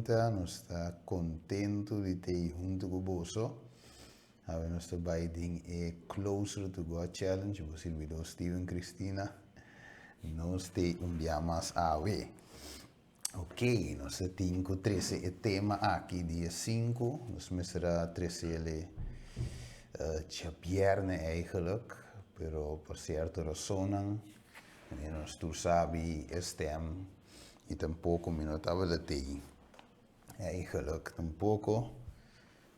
mainta, nos ta kontentu di t'ei huntu ku boso. Awe nos ta bai den e Closer to God Challenge, bo sirbidó Steven Cristina. Nos t'ei un bia mas awe. Ok, nos ta tin ku trese e tema aki dia sinku, nos mester a tresele djabièrnè eigenlijk, pero pa sierto rasonnan, manera nos tur sabi e stèm i tampoko mi no tabata tei eigenlijk tampoko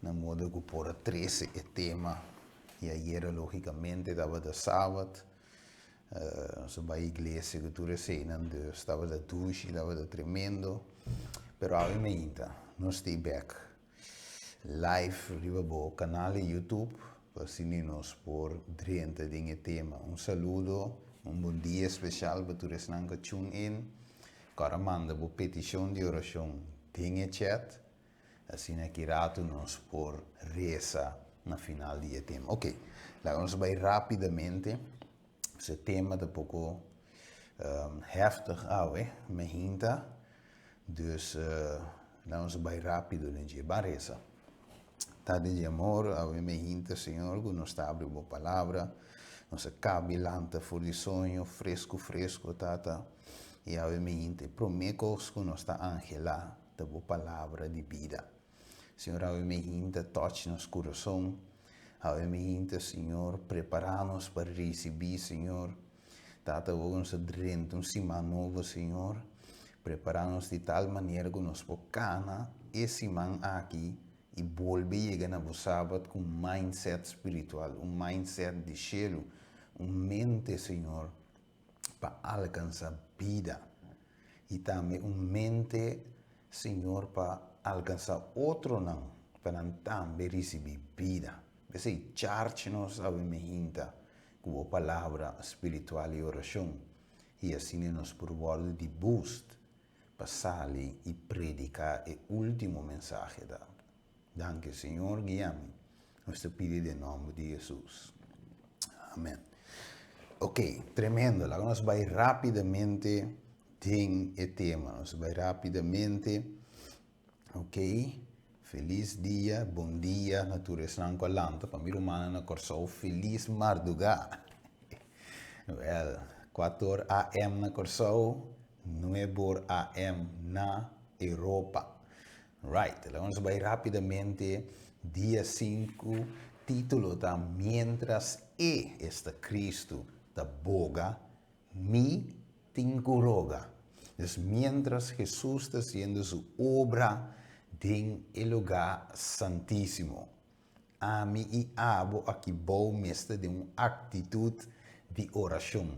na modo ku por a trese e tema i ayera logikamente tabata sabat. Nos a bai iglesia ku tur eseinan, dus tabata dushi, tabata tremendo. Pero awe meinta nos stay bek live riba bo kanal di YouTube pa asina nos por drenta den e tema. Un saludo, un bon dia speshal pa tur esnan ku a tune in. Kòrda manda bo petishon di orashon den e chat. Asina ki ratu nos por resa na final di e tema. Ok, laga nos bai rapidamente. E tema ta poko heftig awe, me hinta. Dus laga nos bai rapido den dje. Ban resa. Tata di amor, awe me hinta, Señor, ku nos ta abri bo palabra. Nos a kabi lanta for di soño, fresku fresku, Tata. I awe me hinta e promé kos ku nos ta anhelá. Ta bo palabra di bida. Señor awe mi hinta touch nos kurason. Awe mi hinta Señor prepara nos pa risibi Señor. Tata awor nos ta drenta un siman nobo Señor. Prepara nos di tal manera ku nos por kana e siman aki i bolbe yega na bo sabat ku un mindset spiritual, un mindset di shelu, un mente Señor pa alkansa bida i tambe un mente Señor pa alkansa otronan pa nan tambe risibí bida. P'esei charge nos awe mehinta ku bo palabra spiritual i orashon i asina nos por wòrdu di boost pa sali i prediká e último mensahe ta. Danki Señor guia mi. Nos ta pidi den nomber di Jesus. Amen. Ok, tremendo. Laga nos bai rapidamente den e tema. Nos bai rapidamente. Ok. Feliz dia, bon dia na tur esnan ku a lanta. Pa mi rumannan na Kòrsou, feliz mardugá. Well, 4 AM na Kòrsou, 9 AM na Europa. Right, laga nos bai rapidamente dia sinku, titulo ta Mientras E, esta Cristo, ta boga, mi tin ku roga. Dus mientras Jesus ta hasiendo su obra den e lugá santísimo. Ami i abo aki bou mester den un aktitut di orashon,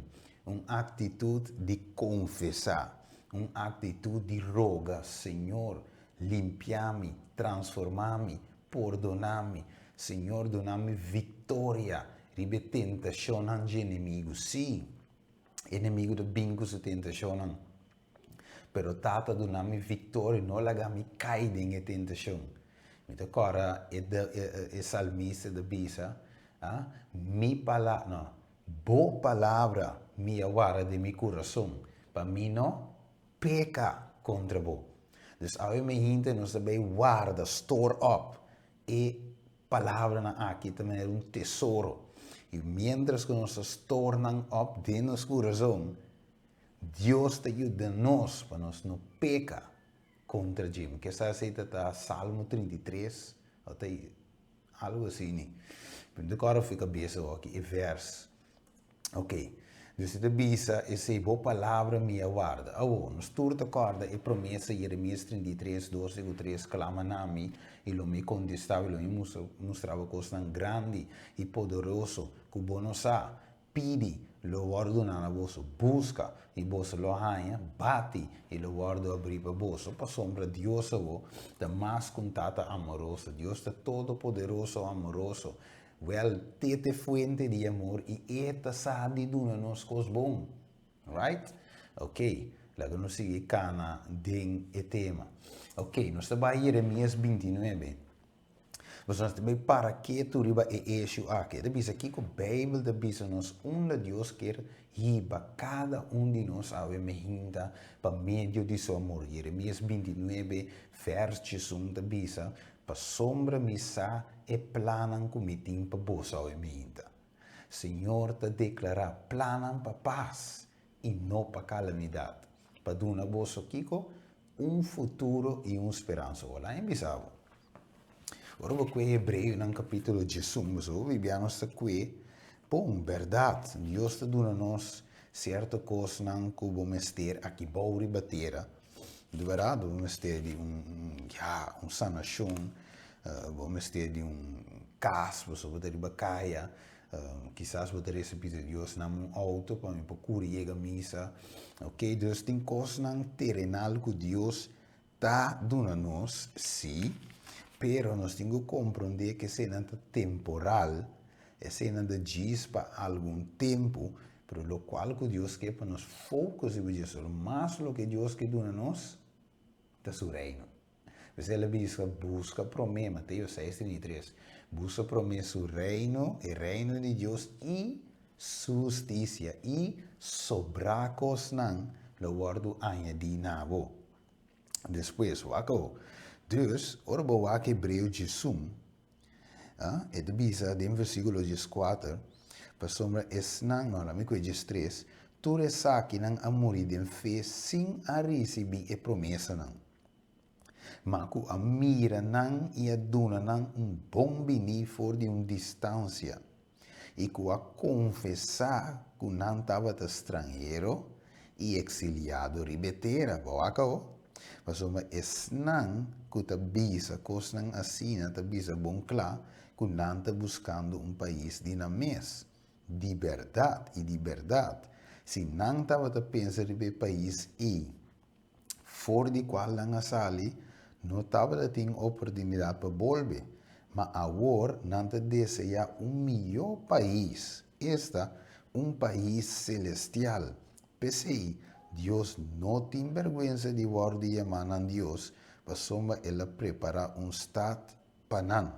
un aktitut di konfesá, un aktitut di roga, Señor, limpia mi, transformá mi, pordoná mi. Señor, duna mi viktoria riba e tentashonnan dje enemigu. Sí, enemigu ta bin ku su tentashonnan. Pero Tata duna mi victoria, no laga mi cay den e tentacion. Mi ta corda e e salmista ta bisa, ah, mi pala, no, bo palabra mi a warda den mi curason, pa mi no peca contra bo. Dus awe mi hinte nos ta bay warda, store up, e palabranan aki ta manera un tesoro. Y mientras cu nos ta store nan up den nos curason, Dios ta yuda nos pa nos no peka kontra dje. Mi ke sa esei ta ta Salmo 33 o ta algu asini. Pero mi ta kòrda for kabes awor aki e vèrs. Ok, dus e ta bisa esei, Bo palabra mi a warda. Awor, nos tur ta kòrda e promesa Jeremias 33, 2 i ku 3, Klama na mi, i lo mi kontestá bo, i lo mi mustra bo kosnan grandi i poderoso ku bo no sa. Pidi, lo wòrdu duná na boso, buska, i boso lo haña, bati, i lo wòrdu abrí pa boso, pasobra Dios awor ta mas ku un Tata amoroso. Dios ta todopoderoso amoroso. Wèl, te ta e fuente di amor i e ta sa di duna nos kos bon. Right? Ok, laga nos sigui kana den e tema. Ok, nos ta bai Jeremias 29. Pasobra nos ta bai para ketu riba e issue aki. E ta bisa kiko Bijbel ta bisa nos unda Dios kier hiba kada un di nos awe mehinta pa medio di su amor. Jeremias 29 vers 11 ta bisa, Pasobra mi sa e plannan ku mi tin pa boso awe mehinta. Señor ta deklará plannan pa pas i no pa kalamidat, pa duna boso kiko? Un futuro i un speransa. Hola a bisa bo. Ora bo kue Hebreonan kapítulo 11, boso bo bibia nos ta kue, bon, bèrdat, Dios ta duna nos sierto kosnan ku bo mester aki bou riba tera. Di bèrdat, bo mester di un, ya, un sanashon, bo mester di un kas, boso bo ta riba kaya, Kisas bo ta resa pidi Dios nam un auto pa mi por curi yega misa. Ok, dus tin cosnan terenal cu Dios ta duna nos, si, pero nos tin cu comprende cu eseinan ta temporal, eseinan ta djis pa algun tempo, pero locual cu Dios ke pa nos focus riba dje, solo mas loke Dios ke duna nos ta su reino. P'esei el a bisa, Buska promé, Mateo seis, 33, buska promé su reino, e reino di Dios, i su hustisia, i sobrá kosnan lo wòrdu añadí na bo. Despues, wak awo. Dus, ora bo wak Hebreo 11, e ta bisa den versíkulo 14, Pasobra esnan, no, lami ku e 13, tur esakinan a muri den fe sin a risibí e promesanan. Ma ku a mira nan i a duna nan un bon biní for di un distansia, i ku a konfesá ku nan tabata stranhero i eksiliado riba e tera. Bo wak awo? Pasobra esnan ku ta bisa kosnan asina ta bisa bon kla ku nan ta buskando un pais di nan mes. Di bèrdat i di bèrdat, si nan tabata pensa riba e pais ei, for di cual nan a sali, no tabata tin oportunidad pa bolbe, ma awor nan ta desea un mihó pais, esta, un pais celestial. P'esei, Dios no tin bergüensa di wòrdu yamá nan Dios, pasobra el a prepará un stad pa nan.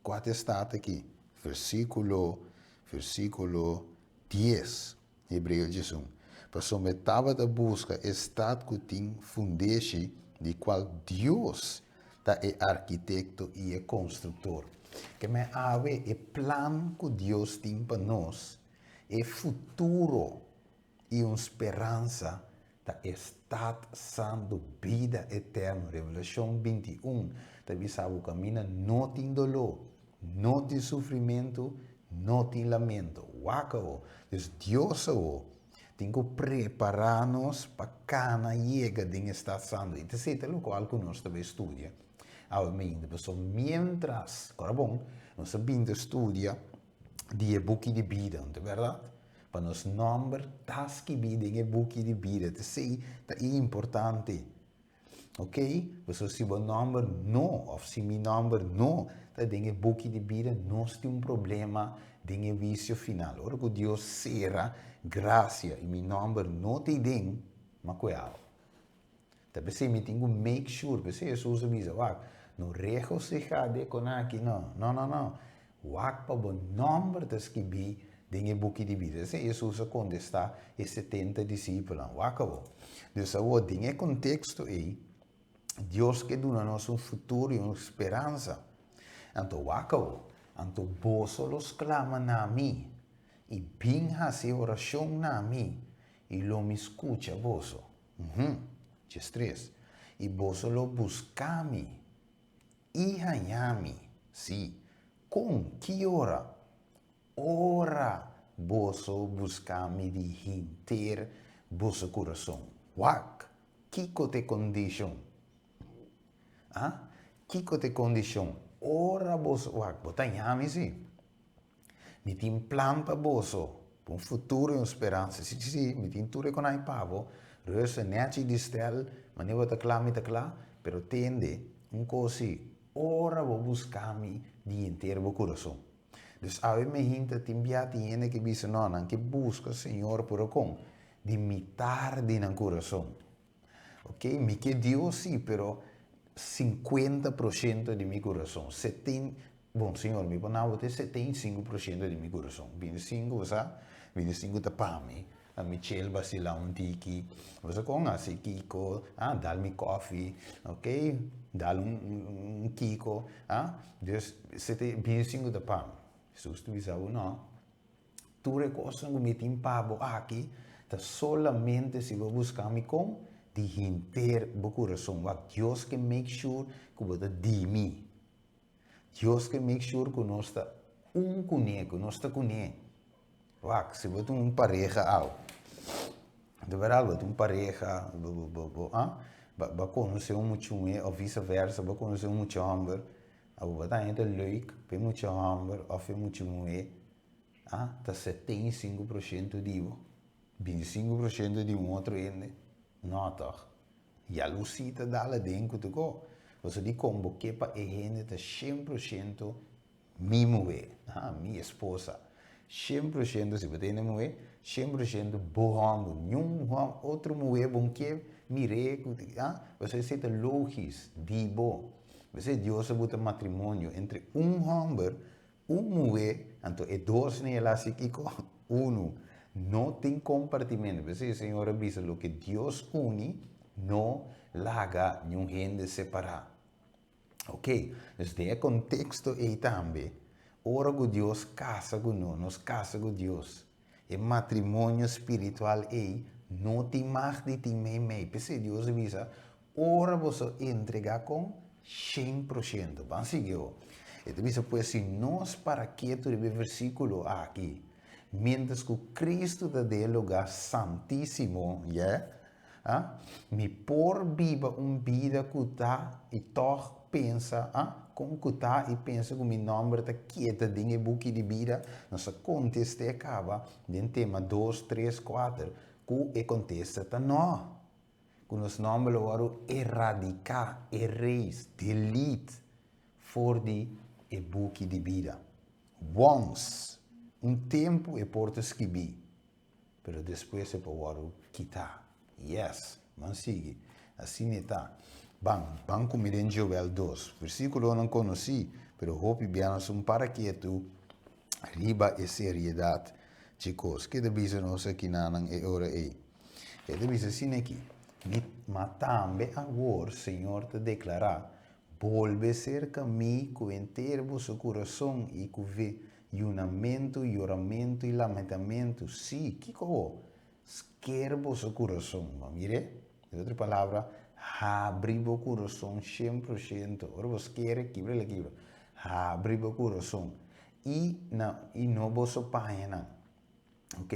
Kua ta e stat aki? Versíkulo, versíkulo dies, Hebreo 11. Pasobra e tabata buska e stat ku tin fundeshi, di kual Dios ta e arkitekto i e konstruktor. Ke men awe e plan ku Dios tin pa nos, e futuro i un speransa ta e stat santu, bida eterno. Revelashon 21 ta bisa bo kaminda no tin doló, no tin sufrimentu, no tin lamento. Wak awo. Dus Dios awo tin ku prepará nos pa kana yega den e stat santu. I ta esei ta lokual ku nos ta bai studia awe mainta. Pasobra miéntras, kora bon, nos a bin ta studia di e buki di bida, no ta bèrdat? Pa nos nòmber ta skibí den e buki di bida, ta esei ta importante. Ok? Pasobra si bo nòmber no, òf si mi nòmber no ta den e buki di bida, nos tin un problema den e huisio final. Ora ku Dios sera grasia i mi nòmber no ta ei den, m'a kue awa. Ta p'esei mi tin ku make sure, p'esei Hesus a bisa, wak, no regosihá de kon aki, no, no, no, no. Wak pa bo nòmber ta skibí den e buki di bida. Esei Hesus a kontestá e 70 disipelnan. Wak awor. Dus awor, den e konteksto ei, Dios ke duna nos un futuro i un speransa. Anto wak awor, anto boso lo sklama na mi i bin hasi orashon na mi, i lo mi skucha boso. Uhum. 13. I boso lo buska mi i haña mi. Sí. Kon? Ki ora? Ora boso buska mi di henter boso kurason. Wak! Kiko ta e kondishon? Ah? Kiko ta e kondishon? Ora boso, wak, bo ta haña mi sí. Mi tin plan pa boso, pa un futuro i un speransa. Sí, sí, mi tin tur e konai pa bo. Reuze nèchi di stèl, manera bo ta kla, mi ta kla. Pero tende, un kos sí, ora bo buska mi di henter bo kurason. Dus awe mi hinta tin bia tin hende ke bisa, no, nan ke buska Señor puro kon? Di mitar di nan kurason. Ok, mi ke Dios sí, pero 50% di mi kurason, Bon, Señor, mi por nabo te 75% di mi kurason. 25, bo sa? 25 ta pa mi. A mi chel basila un tiki. Bo sa kon hasi kiko, ah, dal mi koffie, ok? Dal un kiko, ah? Dus, 25 ta pa mi. Hesus ta bisa bo, no. Tur e kosnan ku mi tin pa bo aki ta solamente si bo buska mi kon di henter bo kurason. Wak, Dios ke make sure ku bo ta di mi. Dios ke make sure ku nos ta un kuné, ku nos ta kuné. Wak, si bo tin un pareha aw, di berdad bo tin un pareha, bo bo bo ah, bo a konosé un mucha muhé òf vise versa, bo a konosé un mucha hòmber, abo bo ta haña ta leuk pa e mucha hòmber òf e mucha muhé, ah, ta 75% di bo, 25% di un otro hende, no tòg. Yalusí ta dal aden ku tuko. Pasobra dikon bo ke pa e hende ta 100% mi muhé, ah, mi esposa. 100% si bo ta hende muhé, 100% bo hòmber. Niun otro muhé bo no ke mir'é ku, ah, pasobra esei ta logis di bo. P'esei Dios a buta matrimonio entre un hòmber, un muhé, anto e dosnan el a hasi kiko? Unu. No tin kompartimentu. P'esei Señor a bisa loke Dios uni, no laga niun hende separá. Ok, dus den e konteksto ei tambe, ora ku Dios kasa ku nos, nos kasa ku Dios, e matrimonio spiritual ei no tin mag di tin meimei. P'esei Dios a bisa, ora boso entregá kon 100%. Ban sigui awor. E ta bisa, pues si nos para ketu riba e versíkulo aki, miéntras ku Kristu ta den e lugá santísimo, yè, A Mi por biba un bida ku ta i tòg pensa, a Kon ku ta i pensa ku mi nòmber ta keda den e buki di bida? Nos a kontest'é kaba den tema dos, tres, kuater ku e kontesta ta nò. Ku nos nòmber lo wòrdu eradiká, erase, delete, for di e buki di bida. Once, un tempu e por ta skibí. Pero despues e por wòrdu kitá. Yes! Ban sigui. Asina e ta. Ban, ban ku mi den Joel 2. Versíkulonan konosí, pero hopi bia nos un para ketu riba e seriedat dje kos. Ke ta bisa nos akinanan e ora ei? E ta bisa asina aki, Mi, ma tambe awor Señor ta deklará, Bolbe serka mi ku henter boso kurason i ku ve Yunamentu, yoramentu i lamentamentu, sí, kiko bo? Sker boso kurason. Bo a mir'é? Den otro palabra, habri bo kurason 100%. Ora bo sker, kibra el a kibra. Habri bo kurason. I na, i no boso pañanan. Ok?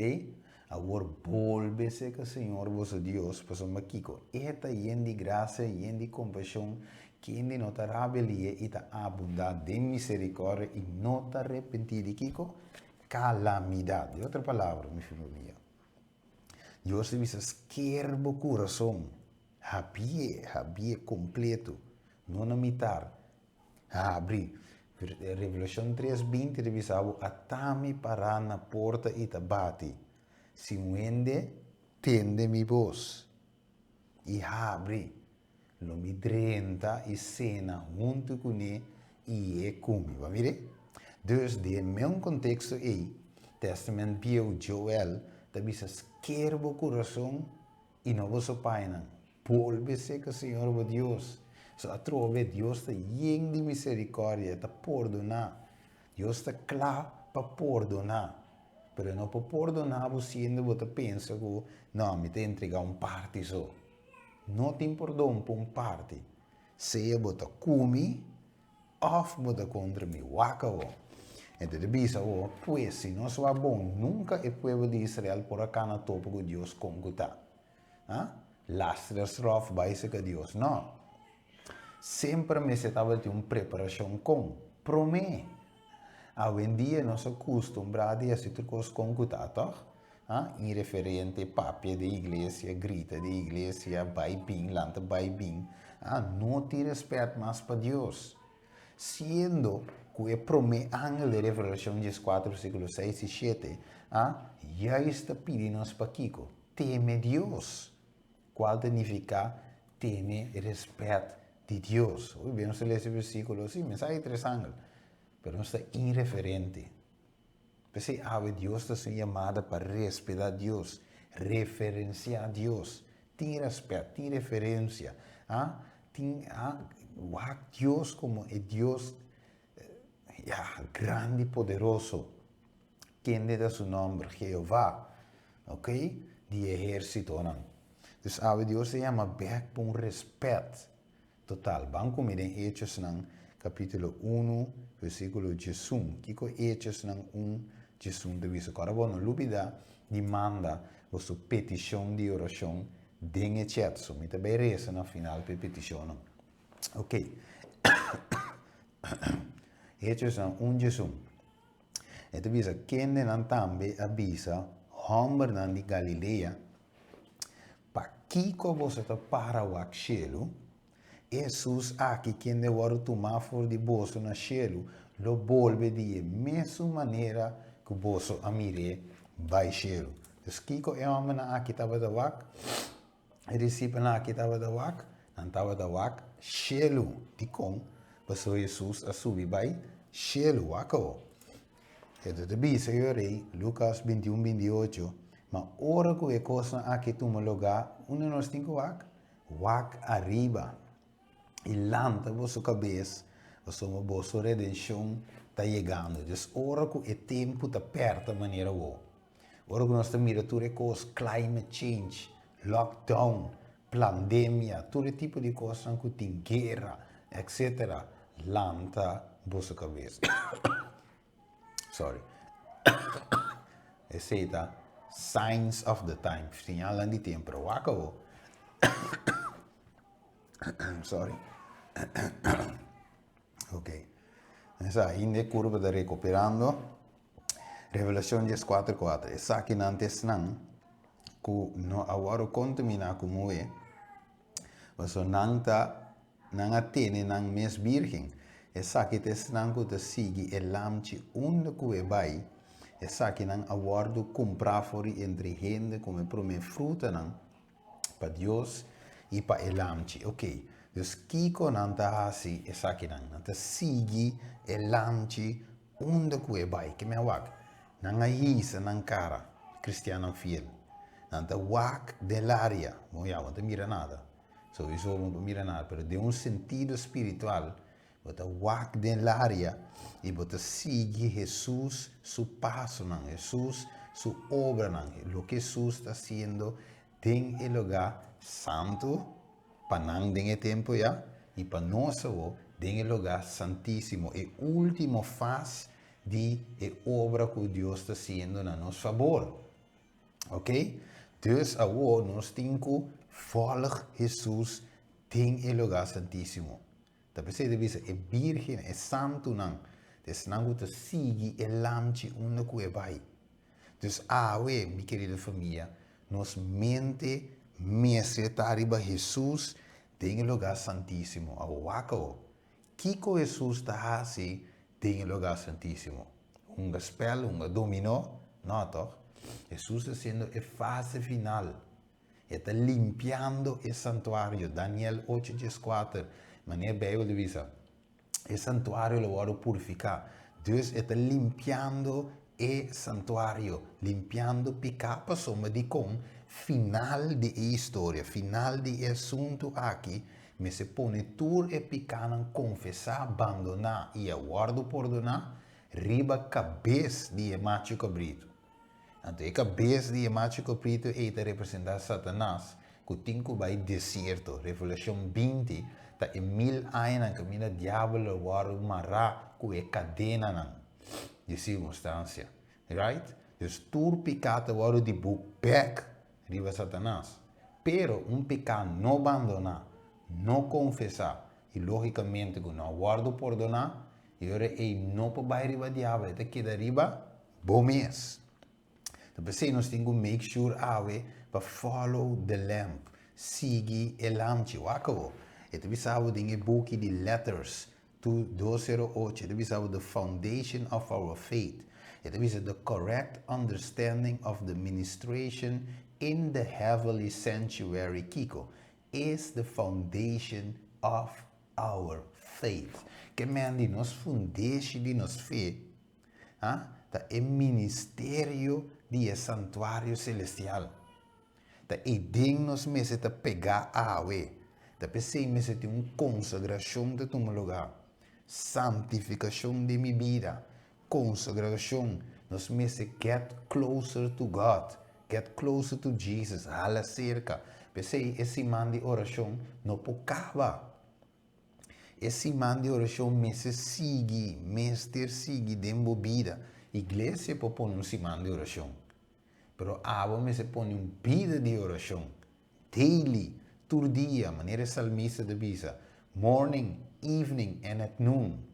Awor bolbe serka Señor boso Dios, pasobra kiko? E ta yen di grasia, yen di kompashon, kende no ta rabelia i ta abundá den miserikòrdia i no ta repentí di kiko? Kalamidat. Di otro palabra, mi famia, Dios ta bisa, sker bo kurason, habié, habié kompleto, no na mitar. Habri. Revelashon 3, 20 ta bisa bo, Ata mi pará na porta i ta bati. Si un hende tende mi bos i habri, lo mi drenta i sena huntu kuné i e ku mi. Bo a mira? Dus, den meun konteksto ei, Tèstamènt Bieu, Joel, ta bisa, Sker bo kurason i no boso painan. Bolbe serka Señor bo Dios. So atrobe Dios ta yen di misericordia, e ta pordoná. Dios ta kla pa pordoná. Pero e no por pordoná bo siendo bo ta pensa ku, no, mi ta entregá un parti so. No tin pordon pa un parti. Sea bo ta ku mi òf bo ta kontra mi. Wak awor. E ta bisa awor, pues si nos wak bon, nunka e pueblo di Israel por a kana topa ku Dios kon ku ta. Ha? Lastra strof bai serka Dios. No. Semper mester tabatin un preparashon kon? Promé. Awendia nos a kustumbrá di hasi tur kos kon ku ta, tòg? Ha? Inreferente, papia den iglesia, grita den iglesia, bai bin, lanta bai bin. Ha? No tin rèspèt mas pa Dios. Siendo ku e promé angel den Revelashon 14 versíkulo 6 i 7, ha, juist ta pidi nos pakiko? Teme Dios, kual ta nifiká tene rèspèt di Dios. Hopi bes nos ta lesa e versíkulo, sí, mensahe di tres angel. Pero nos ta inreferente. P'esei awe Dios ta haci un yamada pa respeta Dios, referencia Dios. Tin respet, tin referencia, ah, tin, ah, wak Dios como e Dios, ya, grandi, poderoso. Kende ta su nomber? Jehová, ok, di ehercitonan. Dus awe Dios ta yama bek pa un respet total. Ban cu mi den Hechosnan capitulo unu versiculo diesun. Kico Hechosnan un diesun ta bisa? Ora bo no lubida di manda boso peticion di oracion den e chat. So mi ta bay reza na final pa e peticionnan. Ok. Hechosnan un diesun. E ta bisa, Kendenan tambe a bisa hòmbernan di Galilea, Pakiko boso ta para wak shelu? E Hesus aki kende wòrdu tumá for di boso na shelu lo bolbe di e mesun manera ku boso a mir'é bai shelu. Dus kiko e hòmbernan aki tabata wak? E disipelnan aki tabata wak? Nan tabata wak shelu. Dikon? Pasobra Hesus a subi bai shelu. Wak awor. E ta bisa e rei, Lukas 21, 28, Ma ora ku e kosnan aki tuma lugá, unda nos tin ku wak? Wak ariba i lanta boso kabes, pasobra boso redenshon ta yegando. Dus ora ku e tempu ta pèrta manera awor, Ora ku nos ta mira tur e kos, climate change, lockdown, plandemia, tur e tipo di kosnan ku tin, guera, etc. Lanta boso kabes. Sorry. Esei ta signs of the time, señalnan di tempo. Pero wak awo. Sorry. Ok. Esa ainda e kurva ta rekuperando. Revelashon dieskuater kuater, Esakinan ta esnan ku no a wòrdu kontaminá ku muhé, pasobra nan ta nan a tene nan mes bírgen. Esaki ta esnan ku ta sigui e Lamchi unda ku e bai. Esakinan a wòrdu kumprá for di entre hende komo e promé frutanan pa Dios i pa e Lamchi. Ok, dus kiko nan ta hasi esakinan? Nan ta sigui e Lamchi Unda ku e bai, ke mi a wak? Nan a hisa nan kara, kristiannan fiel. Nan ta wak den laria. Bon, ya, bo no ta mira nada. Souiso bo no por mira nada, pero den un sentido spiritual, bo ta wak den laria i bo ta sigui Hesus su pasonan, Hesus su obranan, loke Hesus ta hasiendo den e lugá santu, Pa nan den e tempu ya, i pa nos awor den e lugá santísimo, e último fas di e obra ku Dios ta hasiendo na nos fabor. Ok? Dus awor nos tin ku vòlg Hesus den e lugá santísimo. Ta p'esei ta bisa e bírgen, e santunan, ta esnan ku ta sigui e Lamchi unda ku e bai. Dus awe, mi kerido famia, nos mente mester ta riba Hesus den e lugá santísimo. Awor wak awor, kiko Hesus ta hasi den e lugá santísimo? Hunga spèl, hunga dominó? No, tòg? Hesus ta hasiendo e fase final. E ta limpiando e santuario. Daniel ocho dieskuater, manera Beibel ta bisa, e santuario lo wòrdu purifiká. Dus e ta limpiando e santuario, limpiando piká pasobra dikon final di e historia, final di e asuntu aki, mester pone tur e pikánan konfesá, bandoná i a wòrdu pordoná riba kabes di e machu kabritu. Anto e kabes di e machu kabritu ei ta representá Satanas, ku tin ku bai desierto. Revelashon 20 ta e mil añanan kaminda diabel lo wòrdu mará ku e kadenanan di sirkunstansia. Right? Dus tur piká ta wòrdu di buk bèk riba Satanas. Pero un piká no bandoná, no konfesá i lógikamente ku no a wòrdu pordoná, e ora ei no por bai riba diabel, e ta keda riba bo mes. Ta p'esei nos tin ku make sure awe pa follow the lamb, sigui e lamchi. Wak awo, e ta bisa bo den e buki di Letters to 208, e ta bisa bo the foundation of our faith. E ta bisa the correct understanding of the ministration in the heavenly sanctuary, kiko? Is the foundation of. our faith. Ke men di nos fundeshi di nos fe, ah, ta e ministerio di e santuario selestial. Ta eiden nos mester ta pegá awe. Ta p'esei mester tin un konsagrashon ta tuma lugá. Santifikashon den mi bida. Konsagrashon. Nos mester get closer to God. Get closer to Jesus. Hala serka. P'esei e siman di orashon no por kaba. E siman di orashon mester sigui, mester sigui den bo bida. Iglesia por pone un siman di orashon. Pero abo mester pone un bida di orashon, daily, tur dia, manera e salmista ta bisa, morning, evening and at noon.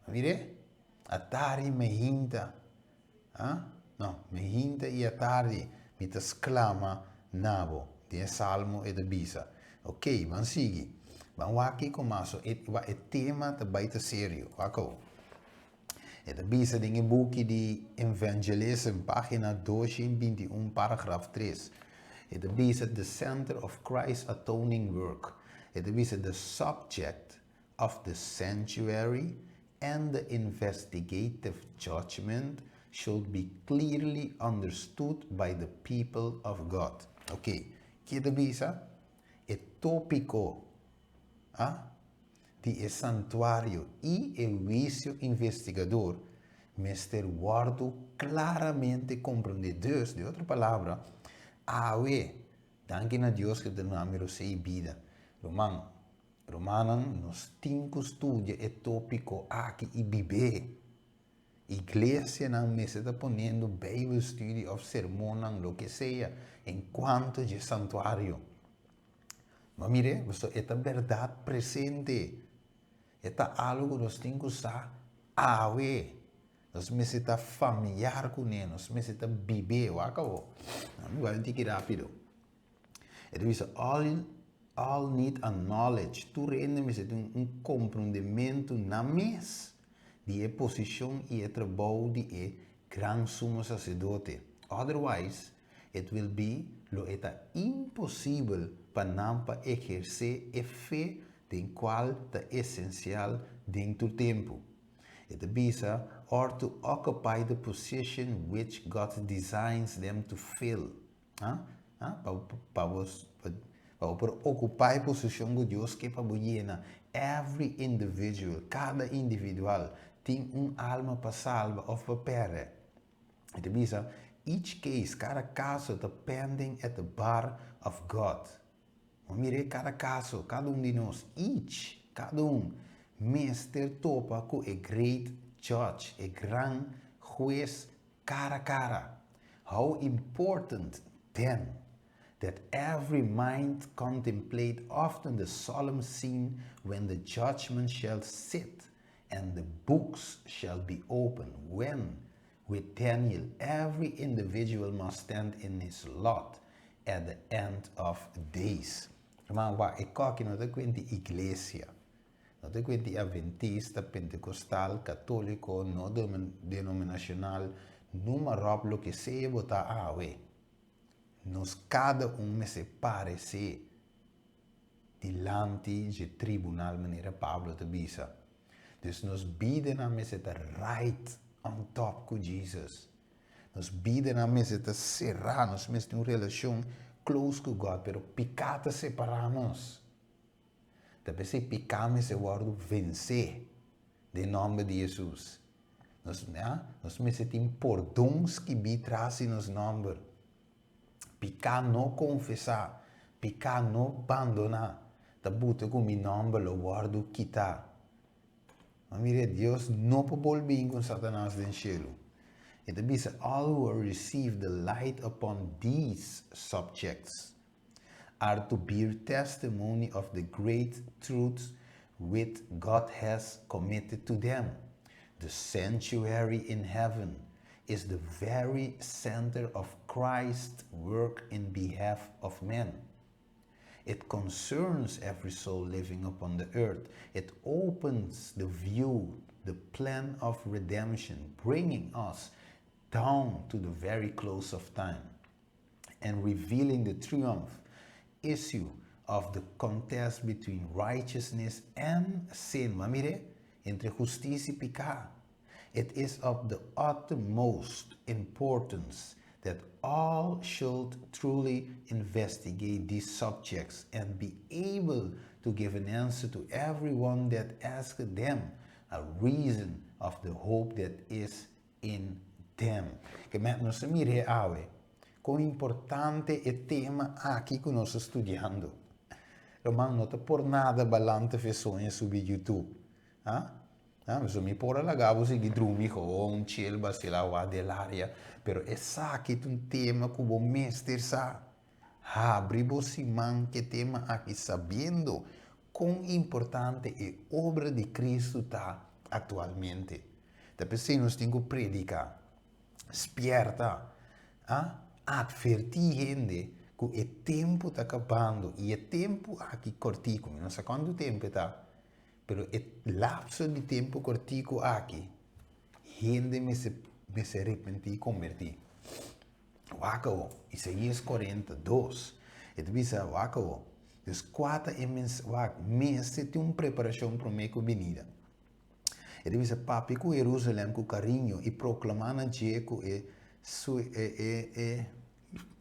A mir'é? Atardi mehinta, ah, no, mehinta i atardi mi ta sklama na bo. Den e salmo e ta bisa. Ok, ban sigui. Ban wak kiko mas. So, e, e tema ta bai ta serio. Wak awo. E ta bisa den e buki di Evangelism, pagina 221, paragraf 3. E ta bisa the center of Christ's atoning work. E ta bisa the subject of the sanctuary and the investigative judgment should be clearly understood by the people of God. Ok, ki e ta bisa? E tópiko, ah, di e santuario i e huisio investigador mester wòrdu klaramente komprondé. Dus, di otro palabra, awe, danki na Dios ku ta duna mi rosé i bida. Ruman, rumannan, nos tin ku studia e tópiko aki i bib'é. Iglesianan mester ta poniendo Bijbelstudie òf sermonnan, loke sea, enkuanto dje santuario. Ma mire, pasobra e ta bèrdat presente. E ta algu ku nos tin ku sa awe. Nos mester ta familiar kuné, nos mester ta bib'é. Wak awor. Mi bai un tiki rápido. E ta bisa, all, all need a knowledge. Tur hende mester tin un komprondementu nan mes di e posishon i e trabou di e gran sumo saserdote. Otherwise, It will be, lo e ta imposibel pa nan pa ehersé e fe den kual ta esensial den tur tempu. E ta bisa, or to occupy the position which God designs them to fill. Ha? Ha? Pa, pa bo, pa, pa bo por okupá e posishon ku Dios ke pa bo yena. Every individual, kada individual, tin un alma pa salba òf pa pèrdè. E ta bisa, Each case, kada kaso ta pending at the bar of God. Bo mira e kada kaso, kada un di nos, each, kada un, mester topa ku e great judge, e gran hues kara kara. How important then that every mind contemplate often the solemn scene when the judgment shall sit and the books shall be opened, when, with Daniel, every individual must stand in his lot at the end of days. Ruman, wak, e koki no ta kuenti iglesia, no ta kuenti adventista, pentekostal, katoliko, no denominacional, numa ròp loke sea bo ta awe. Nos kada un mester paresé dilanti dje tribunal manera Pablo ta bisa. Dus nos bidanan mester ta right on top ku Jesus. Nos bidanan mester ta será, nos mester tin un relashon close ku God, pero piká ta separá nos. Ta p'esei piká mester wòrdu vensé den nòmber di Jesus. Nos, ya, nos mester tin pordon skibí tras di nos nòmber. Piká no konfesá, piká no bandoná, ta buta ku mi nòmber lo wòrdu kitá. Ma mira, Dios no por bolbe bin ku Satanas den shelu. E ta bisa, All who are received the light upon these subjects are to bear testimony of the great truths which God has committed to them. The sanctuary in heaven is the very center of Christ's work in behalf of men. It concerns every soul living upon the earth. It opens the view, the plan of redemption, bringing us down to the very close of time and revealing the triumph issue of the contest between righteousness and sin. Ma mire, entre hustisia i piká. It is of the utmost importance that all should truly investigate these subjects and be able to give an answer to everyone that asks them a reason of the hope that is in them. Ke men nos a mira awe kon importante e tema aki ku nos ta studiando. Ruman, no ta por nada balante fe soña subi YouTube. Ha? Ha? Pasobra mi por a laga bo sigui drumi gewoon chill basila wak den laria, pero esaki ta un tema ku bo mester sa. Habri bo siman ku e tema aki sabiendo kon importante e obra di Kristu ta aktualmente. Ta p'esei nos tin ku prediká, spièrta, a atvertí hende ku e tempu ta kabando i e tempu aki kòrtiku, mi no sa kuantu tempu e ta, pero e lapso di tempu kòrtiku aki hende mester mester repentí i kombertí. Wak awo, Isaías 42, e ta bisa, wak awo, dus kua ta e mens, wak, mester tin un preparashon promé ku binida. E ta bisa, Papia ku Herusalèm ku kariño i proklamá na dje ku e su e e e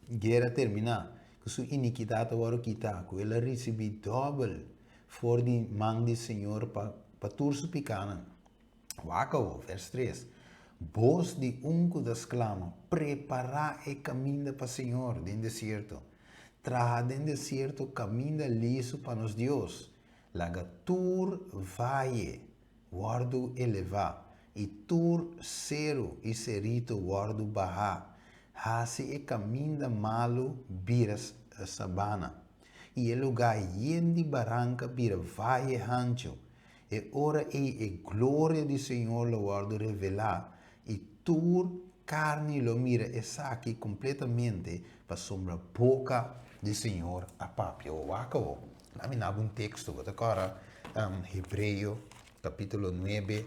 guera terminá, ku su inikidat a wòrdu kitá, ku el a risibí dòbel for di man di Señor pa pa tur su pikánan. Wak awor, vèrs tres, Bos di un ku ta sklama, Prepará e kaminda pa Señor den desierto, traha den desierto kaminda lisu pa nos Dios. Laga tur vaye wòrdu elevá i tur seru i seritu wòrdu bahá. Hasi e kaminda malu bira sabana i e lugá yen di baranka bira vaye hanchu. E ora ei e gloria di Señor lo wòrdu revelá i tur karni lo mira esaki kompletamente pasobra boka di Señor a papia. Wak awor, laat mi naba un teksto, bo ta kòrda Hebreo kapítulo nuebe,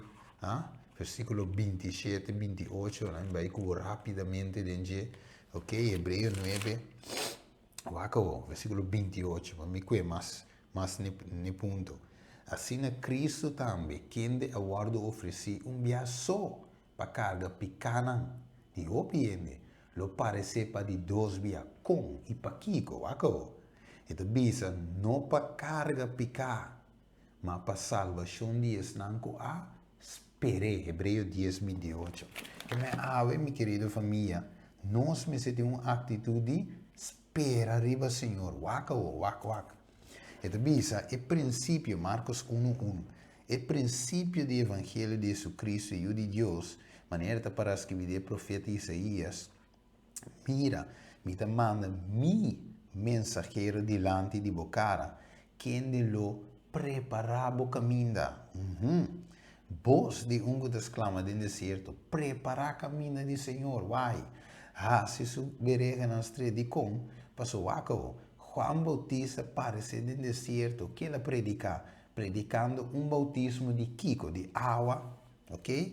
versíkulo 27, 28, laat mi bai ku bo rápidamente den dje, ok, Hebreo 9, wak awor, versíkulo 28, pa mi kue mas, mas n'e punto. Asina Cristo tambe, kende a wòrdu ofresí un bia so pa karga pikánan di hopi hende, lo paresé pa di dos bia. Kon i pakiko? Wak awor. E ta bisa, no pa karga piká, ma pa salbashon di esnan ku a sper'é. Hebreo dies, 28. Keme awe, mi kerido famia, nos mester tin un aktitut di spera riba Señor. Wak awor, wak, wak. E ta bisa, e prinsipio, Markos unu, unu, e prinsipio di evangelio di Jesucristo, Yu di Dios, manera ta pará skibí den e profeta Isaías, Mira, mi ta manda mi mensahero dilanti di bo kara, kende lo prepará bo kaminda. Uhum. Bos di un ku ta sklama den desierto, Prepará kaminda di Señor! Wai! Hasi su bereganan stret. Dikon? Pasobra wak awor, Juan Bautista paresé den desierto, ke el a prediká? Predikando un boutismo di kiko? Di awa, oke?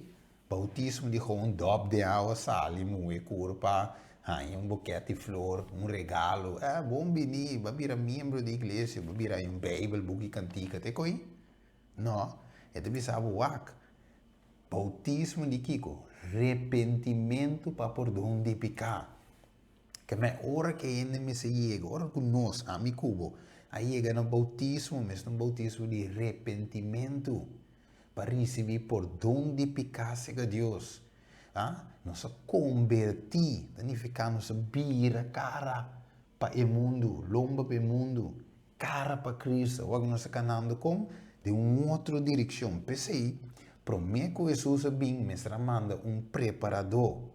Boutismo di gewoon dòp den awa, sali, muhe kurpa, haña un bokèt di flor, un regalo. Eh, bon bini, bo a bira miembro di iglesia, bo a bira haña un beibel, buki kantika, te ko'i? No, e ta bisa bo wak. Boutismo di kiko? Repentimentu pa pordon di piká. Kemey ora ku e hende mester yega, ora ku nos, ami ku bo, a yega na boutismo, mester un boutismo di repentimentu pa risibí pordon di piká serka Dios. A Nos a kombertí, ta nifiká nos a bira kara pa e mundu, lomba pa e mundu, kara pa Cristo. Awor ku nos ta kanando kon? Den un otro direkshon. P'esei, promé ku Hesus a bin, mester a manda un preparadó.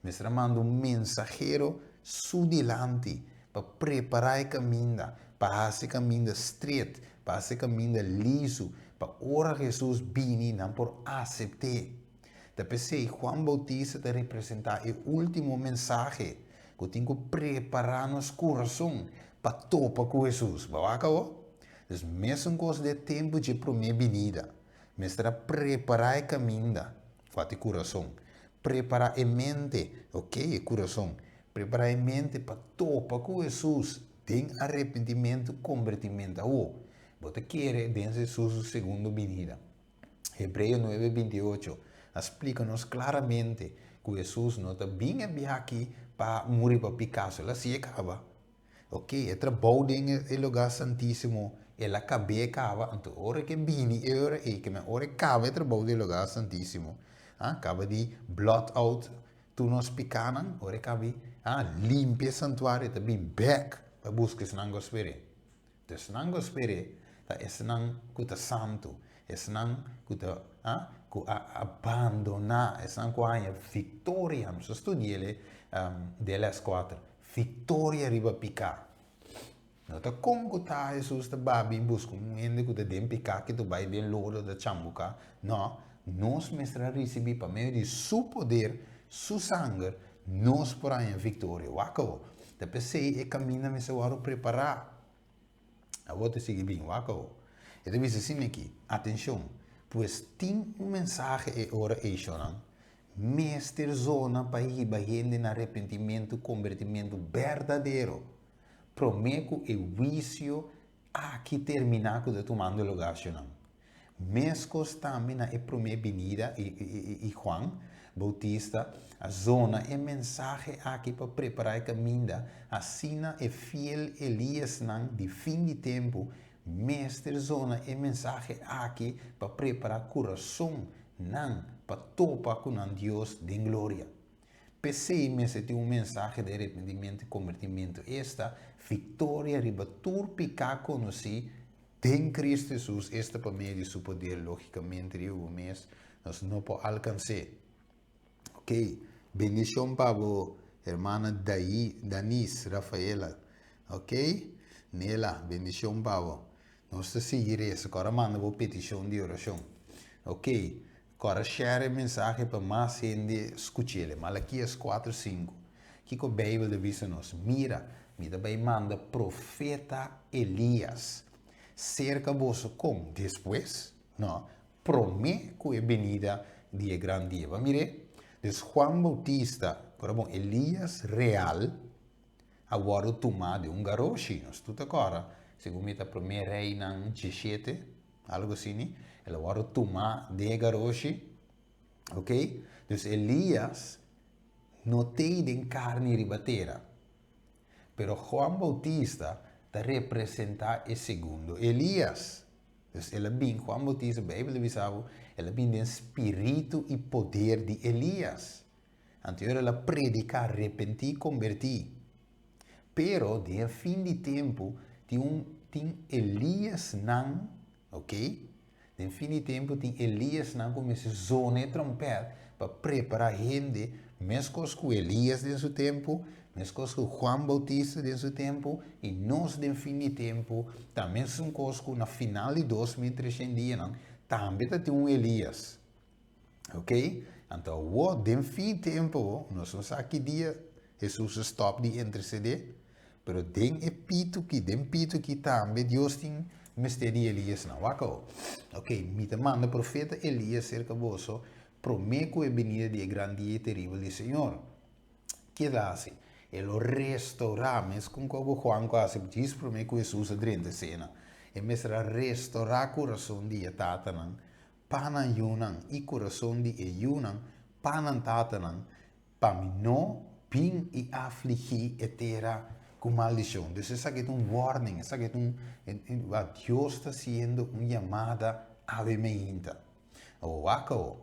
Mester a manda un mensahero su dilanti pa prepará e kaminda, pa hasi e kaminda stret, pa hasi e kaminda lisu, pa ora Hesus bini nan por asept'é. Ta p'esei Juan Bautista ta representá e último mensahe ku tin ku prepará nos kurason pa topa ku Hesus. Bo a wak awor? Dus mesun kos den e tempu dje promé binida. Mester a prepará e kaminda. Kua ta e kurason? Prepará e mente, ok, e kurason. Prepará e mente pa topa ku Hesus. Den arepentimentu, kombertimentu. Awor, bo ta kere den Hesus su segundo binida. Hebreo nuebe 28 a splika nos klaramente ku Hesus no ta bin e biaha aki pa muri pa piká, so el a si'e kaba. Ok, e trabou den e lugá santísimo el a kab'é kaba, anto ora ke bini e ora ei, ke men ora e kaba e trabou den e lugá santísimo, a kaba di blot out tur nos pikánan, ora e kaba di limpia e santuario, e ta bin bèk pa buska esnan ku a sper'é. Anto esnan ku a sper'é ta esnan ku ta santu, esnan ku ta ku a abandoná, esnan ku a haña viktoria. Nos a studia el den les kuater, viktoria riba piká. No ta kon ku ta Hesus ta ba bin buska un hende ku ta den piká ki ta bai den lodo ta chambuká. No, nos mester a risibí pa medio di Su poder, Su sanger, nos por haña viktoria. Wak awor. Ta p'esei e kaminda mester wòrdu prepará. Awor ta sigui bin, wak awor. E ta bisa asina aki, Atenshon, pues tin un mensahe e ora ei, shonnan, mester zona pa hiba hende na arepentimentu, kombertimentu berdadero, promé ku e huisio aki terminá ku ta tumando lugá, shonnan. Meskos tambe na e promé binida i Juan Boutista a zona e mensahe aki pa prepará e kaminda, asina e fiel Eliasnan di fin di tempu mester zona e mensahe aki pa prepará kurason nan pa topa ku nan Dios den gloria. P'esei mester tin un mensahe di arepentimentu i kombertimentu, esta, viktoria riba tur piká konosí Den Cristo Jesus, esta pa medio di Su poder, logicamente riba bo mes nos no por alcans'é. Ok, bendicion pa bo hermana Dai, Danis, Rafaela. Ok, Nela, bendicion pa bo. Nos ta sigui reza, kora manda bo peticion di oracion. Ok, kora share e mensahe pa mas hende scuch'el. Malakias 4, 5. Kiko Beibel ta bisa nos? Mira, mi ta bai manda profeta Elias serka boso kon despues? No, promé ku e benida di e gran dia. Bo a mir'é? Dus Juan Boutista, ora bon, Elias real a wòrdu tumá den un garoshi. Nos tur ta kòrda, segun mi ta Promé Reinan 17, algu asini, el a wòrdu tumá den e garoshi. Ok? Dus Elias no t'ei den karni riba tera. Pero Juan Bautista ta representá e segundo Elias. Dus el a bin, Juan Bautista, Beibel ta bisa bo, el a bin den spiritu i poder di Elias. Anto ora el a prediká, repentí, kombertí. Pero den e fin di tempu tin un tin Eliasnan, ok? Den fin di tempu tin Eliasnan ku mester zona e trompèt pa prepará hende, meskos ku Elias den su tempu, meskos ku Juan Boutista den su tempu, i nos den fin di tempu ta mesun kos ku na final di 2300 dianan tambe ta tin un Elias. Ok? Anto awor den fin tempu nos no sa ki dia Hesus a stòp di intersedé, pero den e pitu ki, den pitu ki tambe Dios tin mester di Eliasnan. Wak awor. Ok, mi ta manda profeta Elias serka boso promé ku e binida di e gran dia i teribel di Señor. Ke ta hasi? E lo restourá, meskun ku Juan ku a hasi djis promé ku Hesus a drenta esena. E mester a restourá kurason di e tatanan pa nan yunan i kurason di e yunan pa nan tatanan, pa mi no bin i afligí e tera ku maldishon. Dus esaki ta un warning, esaki ta un, Dios ta hasiendo un yamada awe meinta. Awor wak awor,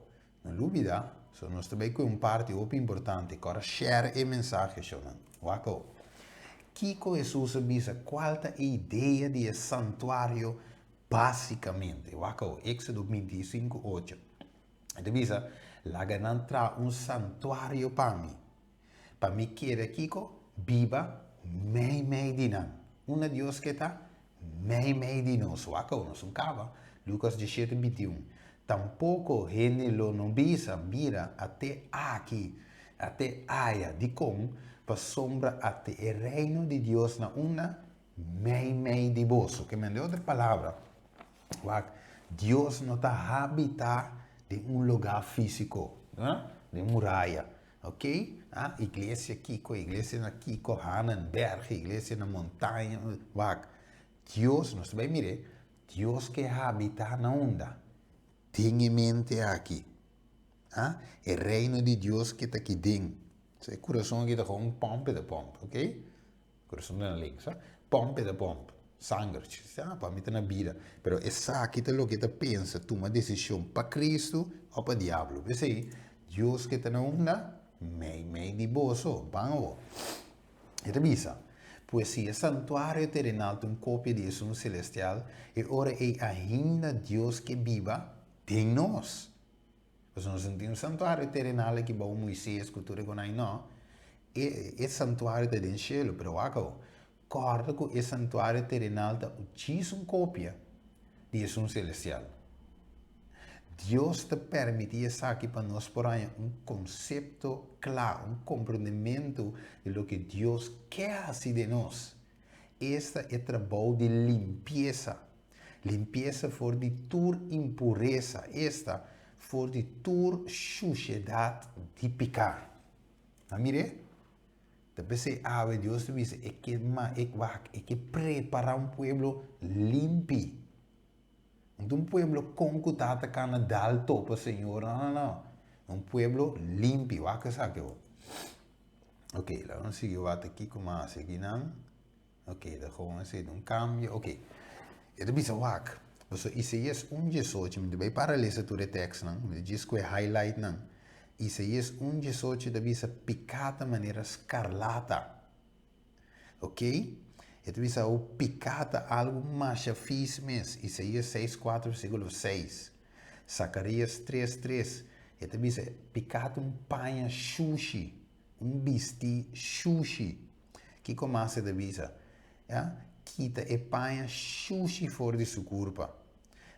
no lubida, so nos ta bai ku un parti hopi importante, ku ora share e mensahe shownan. Wak awor. Kiko Hesus a bisa? Kual ta e idea di e santuario Básicamente, wak awor, Éxodo 25, 8. E ta bisa, Laga nan traha un santuario pa mi, pa mi keda kiko? Biba meimei di nan. Unda Dios ke ta? Meimei di nos. Wak awor, nos un kaba. Lucas 17, 21. Tampoko hende lo no bisa, Mira, ate aki, ate aya. Dikon? Pasobra ate e reino di Dios na unda? Meimei di boso. Ke men den otro palabra, wak, Dios no ta habitá den un lugá físiko, den muraya. Ok? Ah, iglesia kiko, iglesia na kiko, Hanenberg, iglesia na montaña, wak. Dios, nos ta bai mir'é, Dios ke habitá na unda? Den e mente aki. Ah, e reino di Dios ke ta aki den. So e kurason aki ta kon un pòmp e ta pòmp, ok? Kurason ta na links, ah. Pòmp e ta pòmp. Sanger, ah, pa mi ta na bida. Pero esaki ta loke ta pensa, tuma desishon pa Kristu òf pa diablo. P'esei, Dios ke ta na unda? Mei mei di boso. Ban awor. E ta bisa, Pues si e santuario terenal ta un kopia di esun selestial, e ora ei ainda Dios ke biba den nos. Pasobra nos no tin un santuario terenal aki bou Moises ku tur e konai, no. E e santuario ta den shelu, pero wak awor, kòrda ku e santuario terenal ta djis un kopia di esun selestial. Dios ta permití esaki pa nos por haña un konsepto kla, un komprendementu di loke Dios ke hasi den nos. Esta e trabou di limpiesa. Limpiesa for di tur impuresa, esta, for di tur shushedat di piká. A mir'é? Ta p'esei awe Dios ta bisa e ke ma e wak e ke prepará un pueblo limpi. No ta un pueblo kon ku ta ta kana dal topa Señor, no, no, no. Un pueblo limpi, wak esaki awor. Ok, laga nos sigui wak ta kiko mas akinan. Ok, ta gewoon esei ta un cambio. Ok, e ta bisa wak, pasobra Isaías un diesocho, mi ta bai para lesa tur e tekstnan, mi ta djis ku e highlightnan. Isaías un diesocho ta bisa piká ta manera skarlata. Ok, e ta bisa awo piká ta algu masha fis mes, Isaías seis kuater versíkulo seis. Zakarías tres tres, e ta bisa piká ta un paña shushi, un bistí shushi. Kiko mas e ta bisa? Ya, kita e paña shushi for di su kurpa.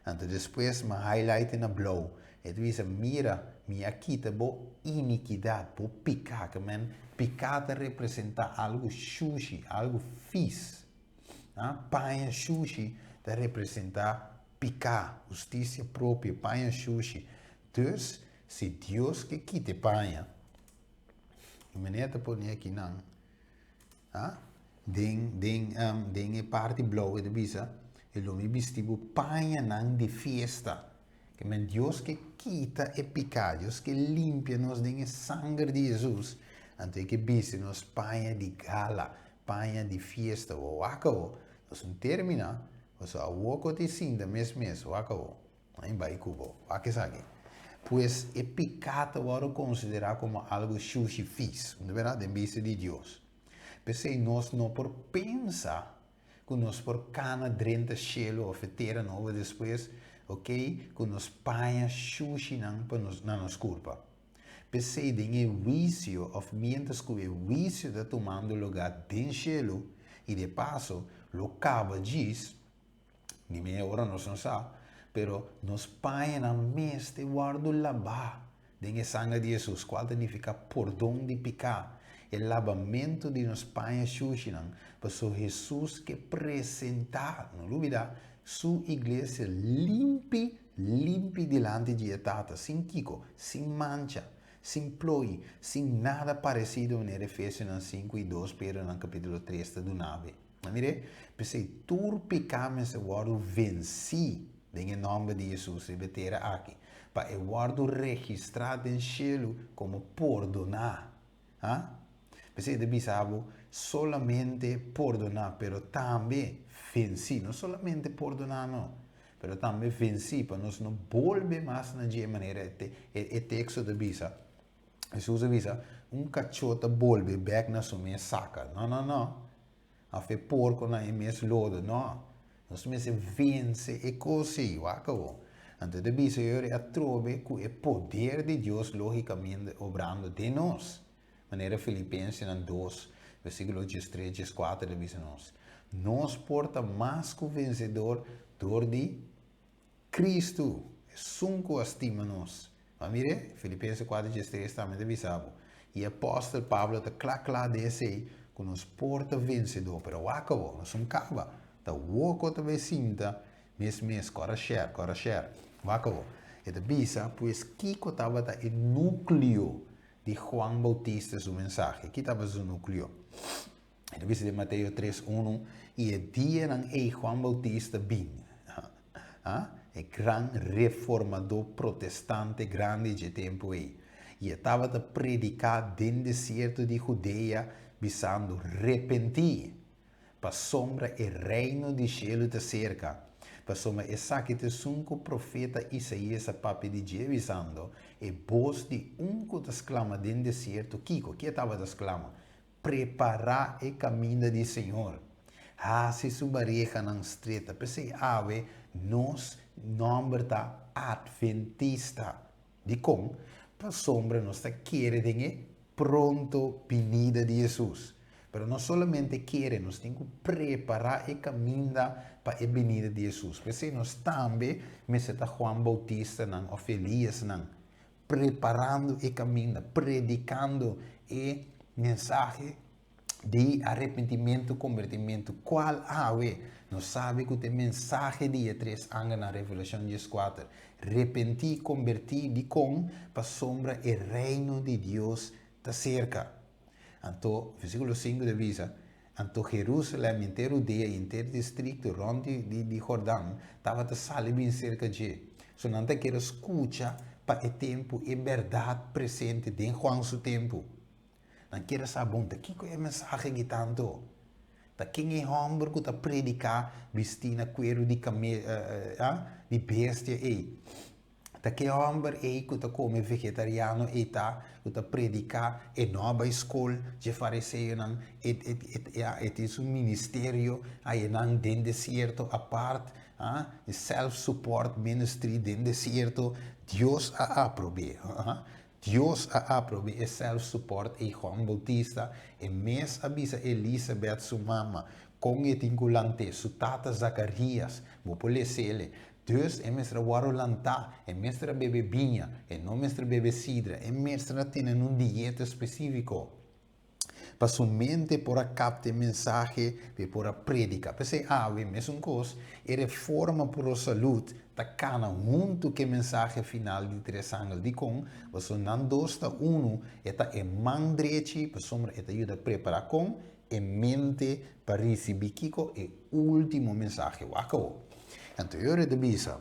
Anto despues mi a highlight e na blou. E ta bisa, Mira, mi a kita bo inikidat, bo piká. Ke men, piká ta representá algu shushi, algu fis. A, paña shushi ta representá piká, hustisia propio, paña shushi. Dus, si Dios ke kita e paña, E meneer ta pone aki nan, ah, den, den, um, den e parti blauw e ta bisa, e lo mi bisti bo pañanan di fiesta. Ke men Dios ke kita e piká, Dios ke limpia nos den e sanger di Jesus, anto e ke bisti nos paña di gala, paña di fiesta. Bo wak awo, nos un termina, pasobra awo ku ta sinta mes mes, wak awo. Ai bai ku bo. Wak esaki. Pues e piká ta wòrdu konsiderá komo algu shushi fis, no bèrdat? Den bista di Dios. P'esei nos no por pensa ku nos por kana drenta shelu òf e tera nobo despues, okey, ku nos paña shushinan pa nos na nos kurpa. P'esei den e huisio òf miéntras ku e huisio ta tumando lugá den shelu i de paso lo kaba djis, Ni media ora nos no sa, pero nos pañanan mester wòrdu labá den e sanger di Hesus, kual ta nifiká pordon di piká, e labamentu di nos paña shushinan, pasobra Hesus ke presentá, no lubidá, su iglesia limpi, limpi dilanti di e Tata, sin kiko, sin mancha, sin ploi, sin nada paresido manera Efesionan sinku i dos Pedronan kapítulo tres ta duna be. A mir'é? P'esei tur piká mester wòrdu vensí den e nòmber di Hesus riba e tera aki, pa e wòrdu registrá den shelu komo pordoná. Ha? P'esei e ta bisa bo, solamente pordoná, pero tambe vensí. No solamente pordoná no, pero tambe vensí, pa nos no bolbe mas na dje manera e teksto ta bisa. Hesus a bisa, Un kachó ta bolbe bèk na su mes saka. No, no, no. Òf e porko na e mes lodo. No. Nos mester vense e kos ei. Wak awor. Anto e ta bisa yori atrobe ku e poder di Dios lógikamente obrando den nos. Manera Filipensenan dos, versíkulo diestres, dieskuater ta bisa nos. Nos por ta mas ku vensedor dor di Kristu, esun ku a stima nos. Ma mire, Filipenses kuater diestres tambe ta bisa bo. I apòstel Pablo ta kla kla den esei ku nos por ta vensedó. Pero wak awor, nos un kaba. Ta woko ta bai sinta mes mes, kòrda share, kòrda share. Wak awor. E ta bisa, pues kiko tabata e núkleo. di Juan Bautista su mensahe? Ki tabata su núkleo? E ta bisa den Mateo tres unu, I e dianan ei Juan Bautista bin, e gran reformadó protestante grandi dje tempu ei, i e tabata prediká den desierto di Judea, bisando, Repentí, pasobra e reino di shelu ta serka. Pasobra esaki ta esun ku profeta Isaías a papia di dje, bisando, E bos di un ku ta sklama den desierto, kiko? Ke tabata sklama? Prepará e kaminda di Señor. Hasi su barehanan streta. P'esei awe nos nòmber ta Adventista. Dikon? Pasobra nos ta kere den e pronto binida di Hesus. Pero no solamente kere, nos tin ku prepará e kaminda pa e binida di Hesus. P'esei nos tambe mester ta Juan Bautistanan òf Eliasnan. preparando e kaminda, predikando e mensahe di arepentimentu, kombertimentu, kual awe nos sabi ku ta e mensahe di e tres angelnan, Revelashon dieskuater, Repentí, kombertí, dikon? Pasobra e Reino di Dios ta serka. Anto, versíkulo sinku ta bisa, Anto Jerusalèm, henter Hudea i henter distrikto rònt di di Jordan tabata sali bin serka dje. So nan ta kere skucha pa e tempu e bèrdat presente den Juan su tempu. Nan kere sa, Bon, ta kiko e mensahe aki ta anto? Ta ken e hòmber ku ta prediká bistí na kueru di kame di bestia ei? Ta ke hòmber ei ku ta kome vegetariano ei ta ku ta prediká e no a bai skol dje fariseonan e e ya e tin su ministerio ayenan den desierto apart a e self support ministry den desierto Dios a aprob'é Dios a aprob'é e self support ei Juan Bautista e mes a bisa Elisabeth su mama kon e tin ku lant'é su tata Zakarias bo por les'ele Dus e mester a wòrdu lantá, e mester a bebe biña, e no mester a bebe sidra, e mester a tene un dieta spesífiko pa su mente por a kapta e mensahe pa e por a prediká. P'esei awe, mesun kos, e reforma pro salud ta kana huntu ku e mensahe final di tres angel. Dikon? Pasobra nan dos ta unu, e ta e man drechi, pasobra e ta yuda prepará kon e mente pa risibí kiko? E último mensahe. Wak awor. Anto e ora e ta bisa,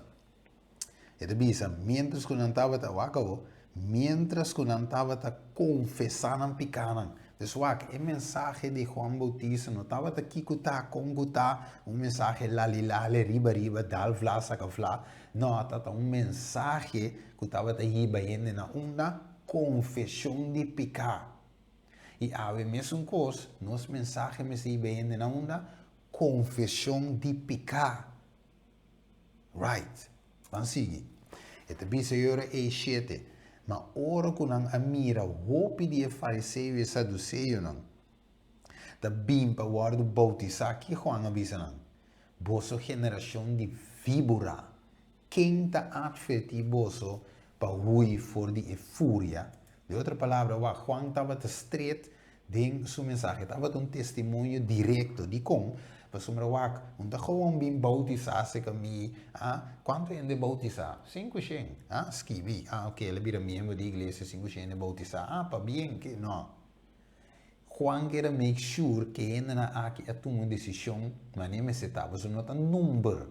e ta bisa, miéntras ku nan tabata, wak awor, miéntras ku nan tabata konfesá nan pikánan. Dus wak, e mensahe di Juan Boutista no tabata kiko ta, kon ku ta, un mensahe lalilale, riba riba, dal vla, saka vla. No, tabata un mensahe ku tabata hiba hende na unda? Konfeshon di piká. I awe mesun kos, nos mensahe mester hiba hende na unda? Konfeshon di piká. Right. Ban sigui. E ta bisa e ora ei shete, Ma ora ku nan a mira hopi di e fariseo i e saduseonan ta bin pa wòrdu boutisá, ki Juan a bisa nan? Boso generashon di víbora, Ken ta atvertí boso pa hui for di e furia? Den otro palabra, wak Juan tabata stret den su mensahe. Tabata un testimonio direkto. Dikon? Pasobra wak, un ta gewoon bin boutisá serka mi. Ah, kuantu hende boutisá? Sinku shen. Ah, skibi. Ah, oke, el a bira miembro di iglesia, sinku shen hende boutisá. Ah, pabien ke? No. Juan kere make sure ke hendenan aki a tuma un desishon manera mester ta, pasobra no ta number.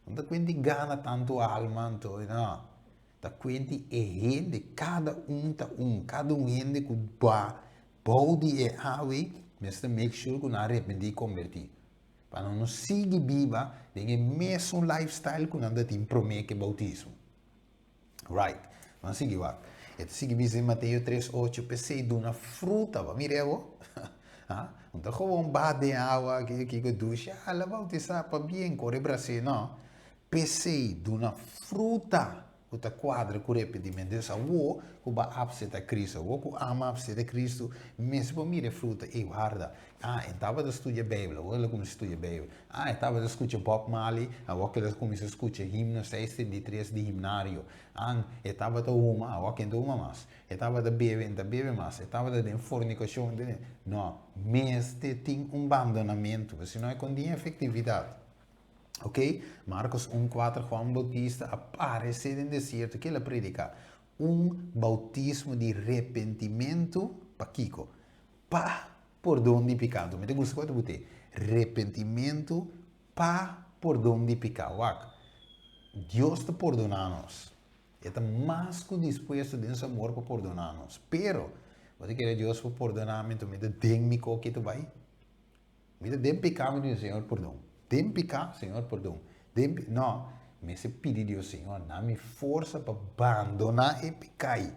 No ta kuenti gana tantu alma anto, no. Ta kuenti e hende, kada un ta un, kada un hende ku ba bou di e awe mester make sure ku nan a repentí i kombertí. Pa nan no sigui biba den e mesun lifestyle ku nan ta tin promé ku e boutismo. Right. Nan sigui wak. E ta sigui bisa den Mateo tres ocho, P'esei duna fruta. Bo a mira bo? Ha? No ta gewoon baha den awa, kiko kiko dusha, ah, la bautisá, pabien, kore bras'é. No. P'esei duna fruta ku ta kuadra ku repentimentu. Dus awor ku bo a apseptá Kristu, awor ku amo a apseptá Kristu, mester por mira e fruta. Ey, warda. Ah, e tabata studia Beibel, awor el a kuminsá studia Beibel. Ah, e tabata skucha Bob Marley, awor ku el a kuminsá skucha himno seis treinta i tres di himnario. Ah, e tabata huma, awor ku e no ta huma mas. E tabata bebe, e no ta bebe mas. E tabata den fornikashon, e ta den. No, mester tin un bandonamentu, pasobra si no e kon tin efektividat. Ok, Markos un kuater, Juan Boutista a paresé den desierto, ke el a prediká? Un boutismo di repentimentu pa kiko? Pa pordon di piká. Anto mi ta gusta ku bo ta but'é, repentimentu pa pordon di piká. Wak, Dios ta pordoná nos. E ta mas ku dispuesto den su amor pa pordoná nos. Pero, bo ta kere Dios por pordoná mi, anto mi ta den mi koki ta bai? Mi ta den piká, mi di Señor pordon. Den piká, Señor pordon. Den pi, no, mester pidi Dios, Señor, na mi forsa pa bandoná e piká ei.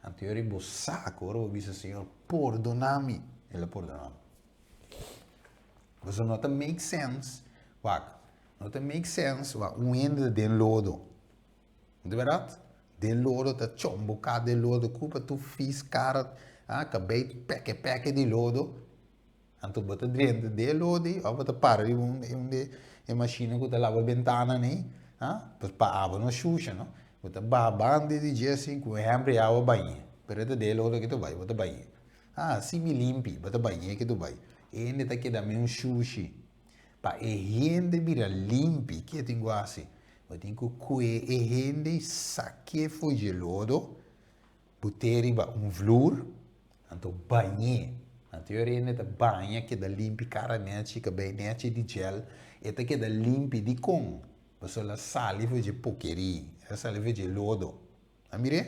Anto yori bo sa ku ora bo bisa Señor pordoná mi, El a pordoná bo. Pasobra no ta make sense, wak, no ta make sense wak un hende ta den lodo. No ta bèrdat? Den lodo ta chomboká den lodo, kupa tur fis, kara, ah, kabei pèkè pèkè di lodo. Anto bo ta drenta den lodo ei òf bo ta para riba un un di e mashina ku ta laba bentananan ei, ah, pues pa abo no shusha no. Bo ta baha banda di dje asin ku un hèmber di awa bañ'é, pero e ta den lodo ke ta bai, bo ta bañ'é. Ah, si mi limpi, bo ta bañ'é ke ta bai. E hende ta keda meun shushi. Pa e hende bira limpi, ke tin ku hasi? Bo tin ku kue e hende i sak'é for dje lodo, bot'é riba un vloer, anto bañ'é. Anto e hende ta baña, keda limpi, kara nechi, kabei nechi di gel, e ta keda limpi. Dikon? Pasobra el a sali for dje pokerí, el a sali for dje lodo. A mir'é?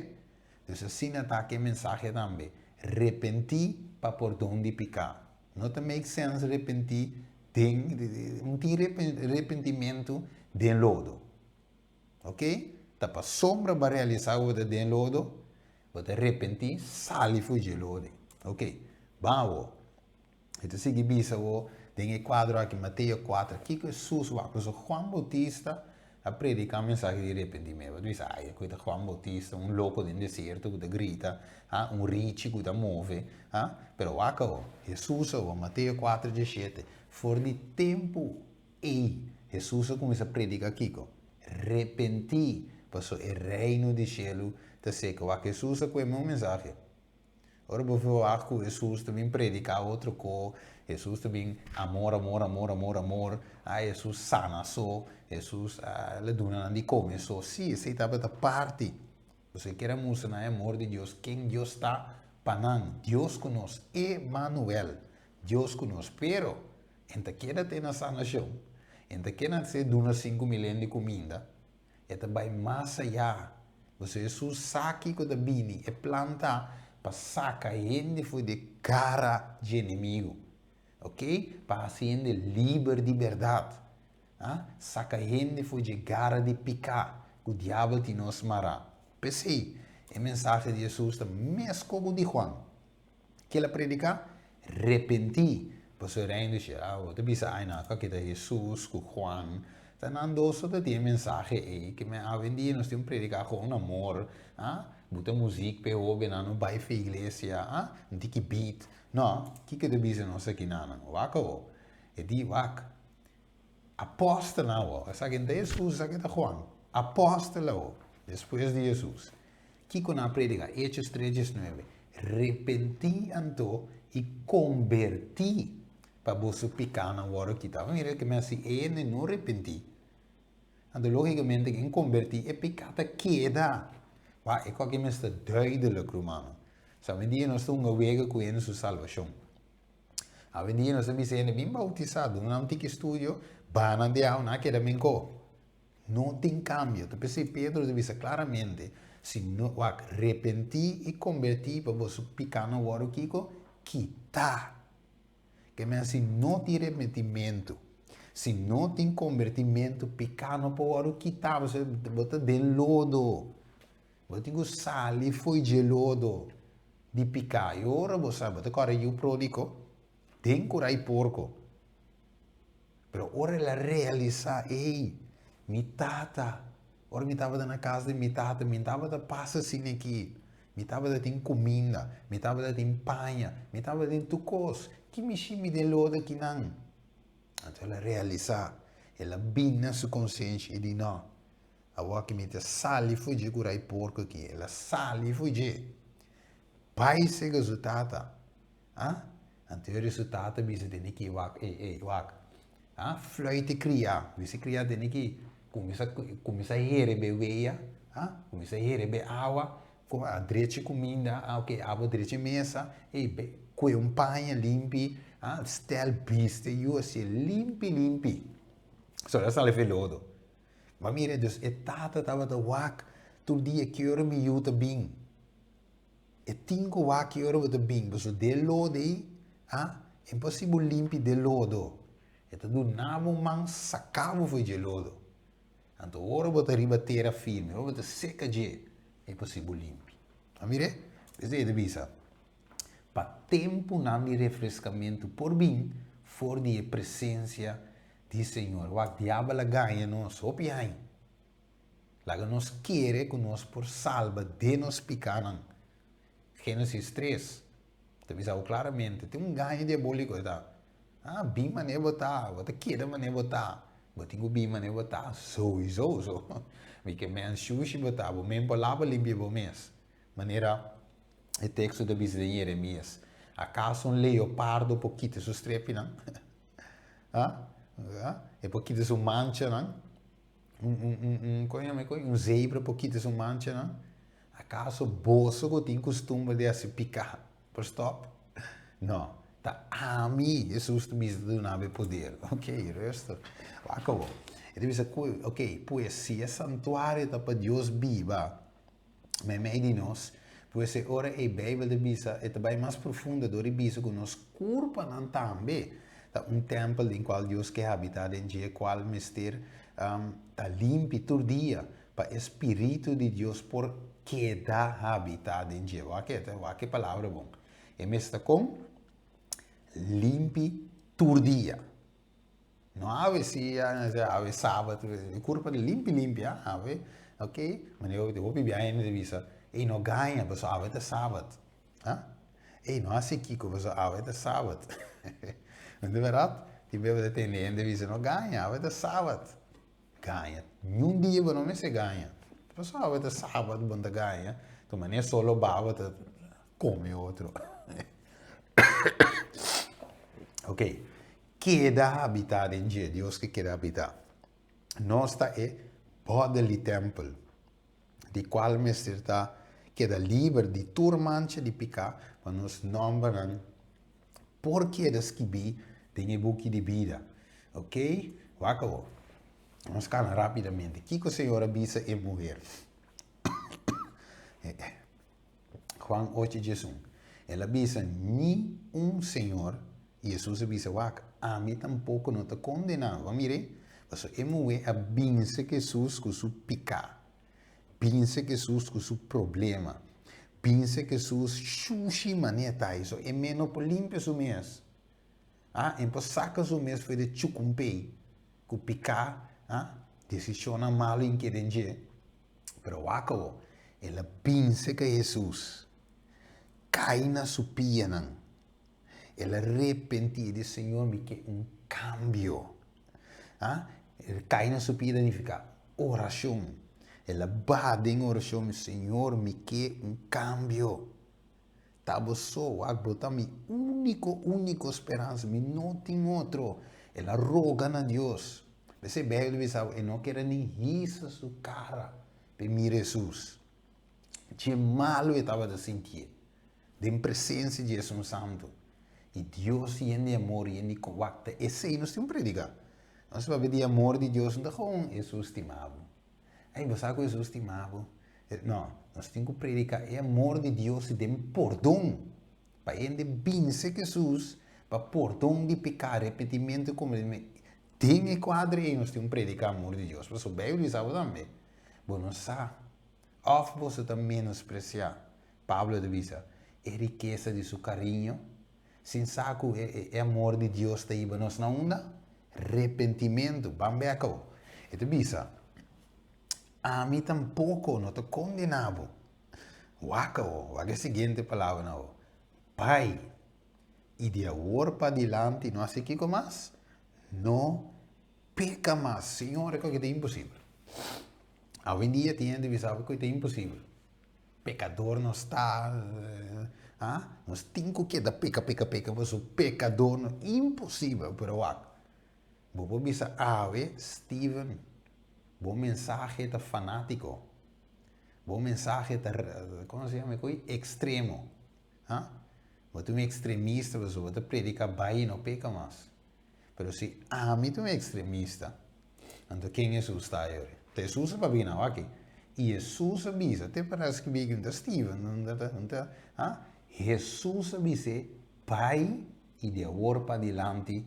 Dus asina ta ku e mensahe tambe, Repentí pa pordon di piká. No ta make sense repentí den, no tin repentimentu den lodo. Ok? Ta pasobra bo a realisá ku bo ta den lodo, bo ta repentí, sali for dje lodo. Ok, ban awor. E ta sigui bisa bo den e kuadro aki, Mateo kuater, kiko Hesus wak? Pasobra Juan Boutista a prediká un mensahe di repentimentu. Bo ta bisa, ai, ku ta Juan Boutista, un loko den desierto ku ta grita, ha, un richi ku ta move, ha. Pero wak awor, Hesus awor, Mateo kuater diesshete, for di tempu ei, Hesus a kuminsá prediká kiko? Repentí, pasobra e Reino di shelu ta seka. Wak, Hesus a kuema un mensahe. Ora bo verwagt ku Hesus ta bin prediká otro ko, Hesus ta bin amor, amor, amor, amor, amor, ah Hesus sana so, Hesus a la duna nan di kome so. Sí, esei tabata parti. Pasobra e kier a mustra nan e amor di Dios, ken Dios ta pa nan, Dios ku nos, Emanuel, Dios ku nos. Pero, e ta keda te na sanashon, e ta keda te duna 5000 hende kuminda, E ta bai mas ayá. Pasobra Hesus sa kiko ta bini. E plan ta pa saka hende for di e kara dje enemigu. Ok? Pa hasi hende liber di bèrdat. A Saka hende for dje gara di piká ku diabel tin nos mará. P'esei, e mensahe di Hesus ta meskos ku di Juan. Ke el a prediká? Repentí, pasobra e Reino di Shelu. Bo ta bisa, Ai no, akí ta Hesus ku Juan. Ta nan dos so ta tin e mensahe ei, ke men awendia nos tin un prediká kon amor, ah, buta muzik p'e hóbennan no bai fe iglesia, ah, un tiki beat. No, kiko e ta bisa nos aki nanan? Wak awor. E di, wak, Apòstelnan awor, esaki no ta Hesus, esaki ta Juan. Apòstel awor, despues di Hesus. Kiko nan a prediká? Hechos tres diesnuebe, Repentí anto i kombertí pa boso pikánan wòrdu kitá. Mira ke men si e hende no repentí, anto lógikamente ken kombertí e piká ta keda. Wak, e kòke mester duidelik, rumannan. Sa awendia nos ta hunga wega ku hende su salbashon. Awendia nos ta bisa hende bin bautisá, duna nan un tiki studio, baha nan di awa, nan a keda menkó. No tin kambio. Ta p'esei Pedro ta bisa klaramente, si no, wak, repentí i kombertí pa boso pikánan wòrdu kiko? Kitá. Ke men si no tin repentimentu, si no tin kombertimentu, piká no por wòrdu kitá, pasobra bo ta den lodo. Bo tin ku sali fo'i dje lodo di piká. I ora bo sa, bo ta kòrda yu pródigo den kurá i porko. Pero ora el a realisá, Ey, mi tata, ora mi tabata na kas di mi tata, mi tabata pasa asina aki. Mi tabata tin kuminda, mi tabata tin paña, mi tabata tin tur kos. Ki mishi mi den lodo akinan? Anto el a realisá, el a bini na su konsenshi i di, No, awor ki mi ta sali for dje kurai porko aki. El a sali for dje. Bai sega su tata. Ah? Anto e su tata bisa tene ki wak, ey, ey, wak. Ah, fluit e kriá. Bisa e kriá tene ki kuminsá, kuminsá herebe wea. Ah, kuminsá herebe awa, a drecha kuminda, ah ok, abo drecha e mesa, ey be kue un paña limpi, ah stel biste yu hasié limpi limpi. So el a sali fe lodo. Bo a mira, dus e tata tabata wak tur dia ki ora mi yu ta bin. E tin ku wak ki ora bo ta bin, pasobra den lodo ei, ah, imposibel limpi den lodo. E ta duna bo man saka bo for dje lodo. Anto ora bo ta riba tera firme, ora bo ta seka dje, e posibel limpi. A mir'é? P'esei e ta bisa, Pa tempunan di refreskamentu por bin for di e presensia di Señor. Wak, diabel a gaña nos hopi aña. Laga nos kere ku nos por salba den nos pikanan. Génesis tres ta bisa bo klaramente, tin un gaño diabóliko e ta, Ah, bin manera bo ta, bo ta keda manera bo ta, bo tin ku bin manera bo ta, souiso so. Mi ke men shushi bo ta, bo men por laba limpia bo mes. Manera e teksto ta bisa den Jeremias, Akaso un leopardo por kita su strepinan? Ah, e por kita su manchanan? Un, un, un, un, kon yama e kon? Un zebra por kita su manchanan? Akaso boso ku tin kustumber di hasi piká por stòp? No, ta ami, Hesus ta bisa, ta duna bo e poder. Ok, rustig. Wak awor. E ta bisa ku, ok, pues si e santuario ta pa Dios biba meimei di nos, pues e ora ei Beibel ta bisa, e ta bai mas profundo dor di bisa ku nos kurpanan tambe ta un tèmpel den kual Dios ke habitá den dje, kual mester ta limpi tur dia. Pa e spiritu di Dios por keda habitá den dje. Wak e, wak e palabra bon. E mester ta kon? Limpi tur dia. No awe si, awe sabat, e kurpa ta limpi limpi, ah, awe, ok. Manera hopi, hopi bia hende ta bisa, ey no gaña, pasobra awe ta sabat. Ah, ey no hasi kiko, pasobra awe ta sabat. No ta bèrdat? Tin bia bo ta tende hende bisa, no gaña, awe ta sabat. Gaña. Niun dia bo no mester gaña. Pasobra bo ta sabat bo no ta gaña. Ta manera solo ba bo ta come otro. Ok. Keda habita den dje. Dios ke keda habita. Nos ta e bodily temple. Di cual mester ta keda liber di tur mancha di pica pa nos nombernan por keda skibí den e buki di bida. Ok? Wak awor. Nos kana rápidamente. Kiko Señor a bisa e muher? Juan ocho diesun. El a bisa, Ni un, Señor. I Hesus a bisa, Wak, ami tampoko no ta kondená bo. Mir'é, pasobra e muhé a binse ku Hesus ku su piká. Binse ku Hesus ku su problema. Binse ku Hesus shushi manera ta ei. So e mes no por limpia su mes. Ah, e por saka su mes for di chukumpei ku piká, ah, desishonnan malu in keda den dje. Pero wak awor, el a binse ku Hesus, kai na su pianan. El a repentí, e di, Señor, mi ke un kambio. Ah, el kai na su pia ta nifiká orashon. El a baha den orashon, Señor, mi ke un kambio. Ta bo so, wak, bo ta mi úniko, úniko speransa, mi no tin otro. El a roga na Dios. P'esei Beibel ta bisa bo, e no kere ni hisa su kara p'e mira Hesus. Dje malu e tabata sintié den presensia di Esun Santu. I Dios yen di amor, yen di wak, ta esei nos tin prediká. Nos papia di amor di Dios, no ta gewoon Hesus stima bo. Ey, bo sa ku Hesus stima bo? No, nos tin ku prediká e amor di Dios den pordon. Pa hende binse ku Hesus pa pordon di piká, arepentimentu i kombertimentu. Den e kuadro ei nos tin ku prediká amor di Dios. Pasobra Beibel bisa bo tambe, bo no sa òf boso ta menospresiá, Pablo ta bisa, e rikesa di su kariño, sin sa ku e amor di Dios ta hiba nos na unda? Repentimentu. Ban bek awor. E ta bisa, Ami tampoko no ta kondená bo. Wak awor, wak e siguiente palabranan awor, Bai, i di awor padilanti no hasi kiko mas? No peka mas. Señor, e koki ta imposibel. Awendia tin hende bisa bo ku ta imposibel. Pekador nos ta, ah, nos tin ku keda peka, peka, peka, pasobra pekador no, imposibel, pero wak, bo por bisa awe, Steven, bo mensahe ta fanátiko. Bo mensahe ta, komo se yama e koi? Ekstremo. Ha? Bo ta un ekstremista pasobra bo ta prediká bai i no peka mas. Pero si ami ta un ekstremista, anto ken Hesus ta ayori? Ta Hesus a papia nan aki. I Hesus a bisa, te para skibí aki, un ta Steven, un ta, un ta, ha? Hesus a bis'é, Bai i di awor padilanti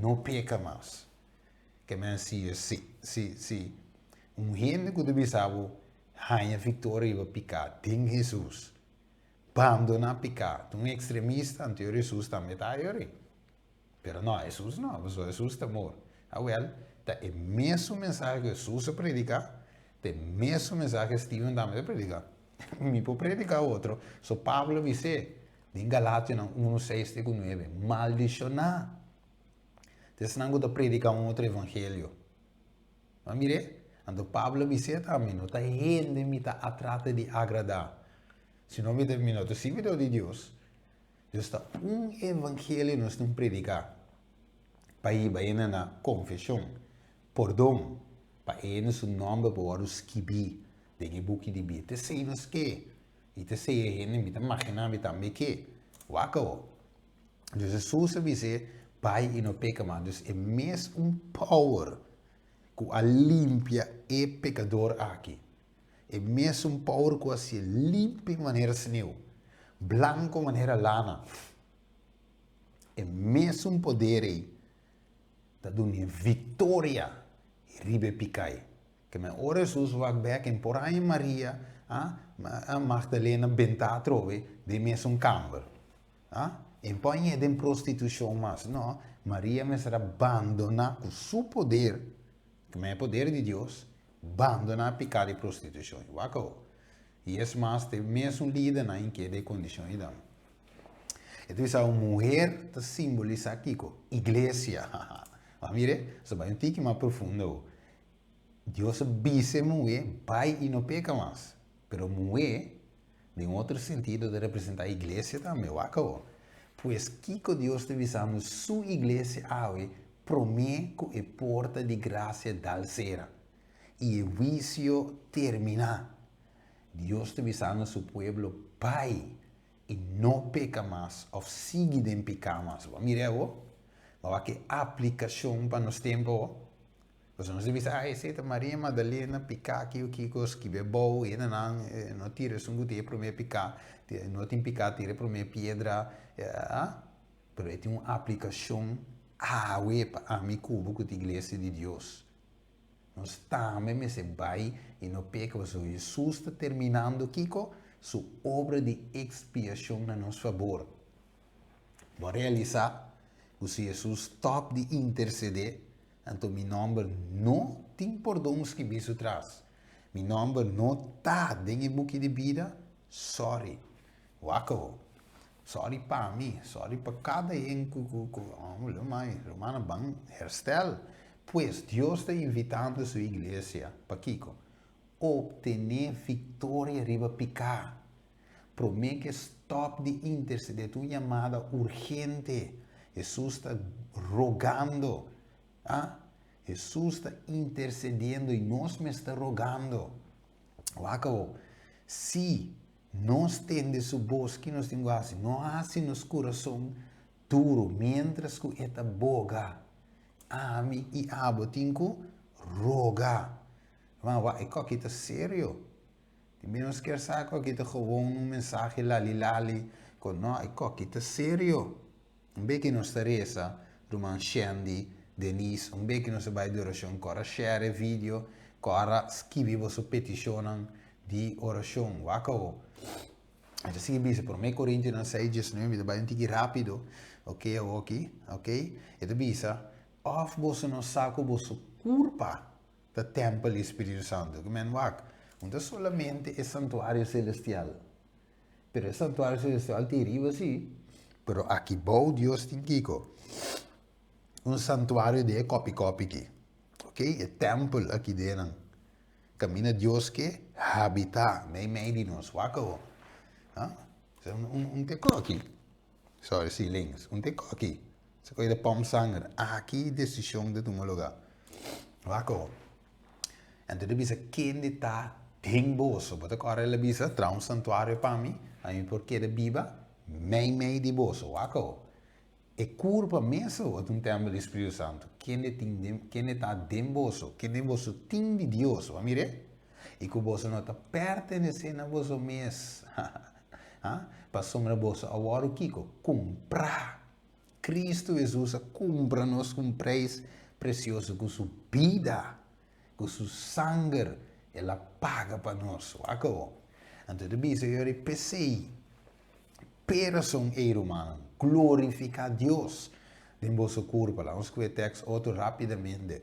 no peka mas. Ke men si, si, si, si un hende ku ta bisa bo haña viktoria riba piká den Hesus, bandoná piká, ta un ekstremista, anto Hesus tambe ta ayori. Pero no, Hesus no, pasobra Hesus ta amor. Awel, ta e mesun mensahe ku Hesus a prediká, ta e mesun mensahe ku Steven tambe ta prediká. Mi por prediká otro. So Pablo a bis'é den Galationan unu, seis te ku nuebe, Maldishoná ta esnan ku ta prediká un otro evangelio. Bo a mir'é? Anto Pablo a bis'é tambe, No ta hende mi ta a trata di agradá, sino mi ta mi no ta sirbidó di Dios. Dios ta un evangelio nos tin prediká pa hiba hende na konfeshon, pordon, pa e hende su nòmber por wòrdu skibí den e buki di bida. Ta esei nos ke i ta esei e hende mi ta maginá mi tambe ke. Wak awor. Dus Hesus a bis'é, Bai i no peka mas. Dus e mes un power ku a limpia e pekador aki. E mesun power ku hasié limpi manera sneu, blanko manera lana. E mesun poder ei ta dun'é viktoria riba e pikai. Ke men ora Hesus wak bek en por haña Maria, a Magdalena bentá atrobe den mesun kamber. En por hañ'é den prostitushon mas. No, Maria mester a bandoná ku su poder, ke men e poder di Dios, Bandoná piká di prostitushon. Wak awor. I es mas, te mesun lidernan in keda e kondishon eidan. E ta bisa un muher ta simbolisá kiko? Iglesia. Wak mire, nos a bai un tiki mas profundo awor. Dios a bisa e muhé, bai i no peka mas. Pero muhé, den otro sentido, ta representá iglesia tambe. Wak awor. Pues, kiko Dios ta bisando su iglesia awe promé ku e porta di grasia dal sera i e huisio terminá? Dios ta bisando su pueblo, Bai i no peka mas òf sigui den piká mas. Bo a mira awor? Bo a wak e aplikashon pa nos tempu awor? Pasobra nos ta bisa, ah, esei ta Maria Magdalena, piká kiko kiko, skibi abou, hendenan no tira esun ku tin e promé piká, no tin piká tira e promé piedra, ah. Pero e tin un aplikashon awe pa ami ku bo ku ta iglesia di Dios. Nos tambe mester bai i no peka pasobra Hesus ta terminando kiko? Su obra di ekspiashon na nos fabor. Bo a realisá ku si Hesus stòp di intersedé, anto mi nòmber no tin pordon skibí su tras. Mi nòmber no ta den e buki di bida? Sòri. Wak awor. Sòri pa mi, sòri pa kada hende ku ku ku mai, rumannan ban herstèl. Pues, Dios ta invitando su iglesia pa kiko? Optené viktoria riba piká. Promé ke stòp di intersedé ta un yamada urgente. Hesus ta rogando. A? Hesus ta intersediendo i nos mes ta rogando. Wak awor, si nos tende su bos, ki nos tin ku hasi? No hasi nos kurason duru miéntras ku e ta boga. Ami i abo tin ku roga. Ruman, wak, e kòki ta serio. Di mi nos kier sa ku aki ta gewoon un mensahe lali lali ku no e koki ta serio. Un be ki nos ta resa ruman Shandy, Denise, un be ki nos ta bai di orashon kora share e video, kora skibi boso petishonnan di orashon. Wak awo. E ta sigui bisa prome Korintionan seis diesnuebe, mi ta bai un tiki rapido, ok awoki, ok. E ta bisa, òf boso no sa ku boso kurpa ta tèmpel di Spiritu Santu. Ke men wak, no ta solamente e santuario selestial, pero e santuario selestial tin riba sí, pero aki bou Dios tin kiko? Un santuario di e kòpi kòpi aki, ok, e tèmpel aki den nan, kaminda Dios ke habitá meimei di nos. Wak awor, ha? Un te kòki. Sorry, si links. Un te koki. Se koe de pom sanger. Aki desishon ta tuma lugar. Wak awor. Anto ta bisa kende ta. Den boso. Bo ta kòrda el a bisa, Traha un santuario pa mi, pa mi por keda biba meimei di boso. Wak awo. E kurpa mes awo ta un tèmpel di Spiritu Santu, kende tin den, kende ta den boso, kende boso tin di Dios. Bo a mir'é? I ku boso no ta pertenesé na boso mes. Ha? Pasobra boso a wòrdu kiko? Kumprá. Kristu Hesus a kumpra nos ku un preis presioso, ku su bida. Ku su sanger el a paga pa nos. Wak awo. Anto e ta bisa yori, P'esei, p'e rason ei, rumannan, glorifiká Dios den boso kurpa. Laga nos skue tèks otro rápidamente.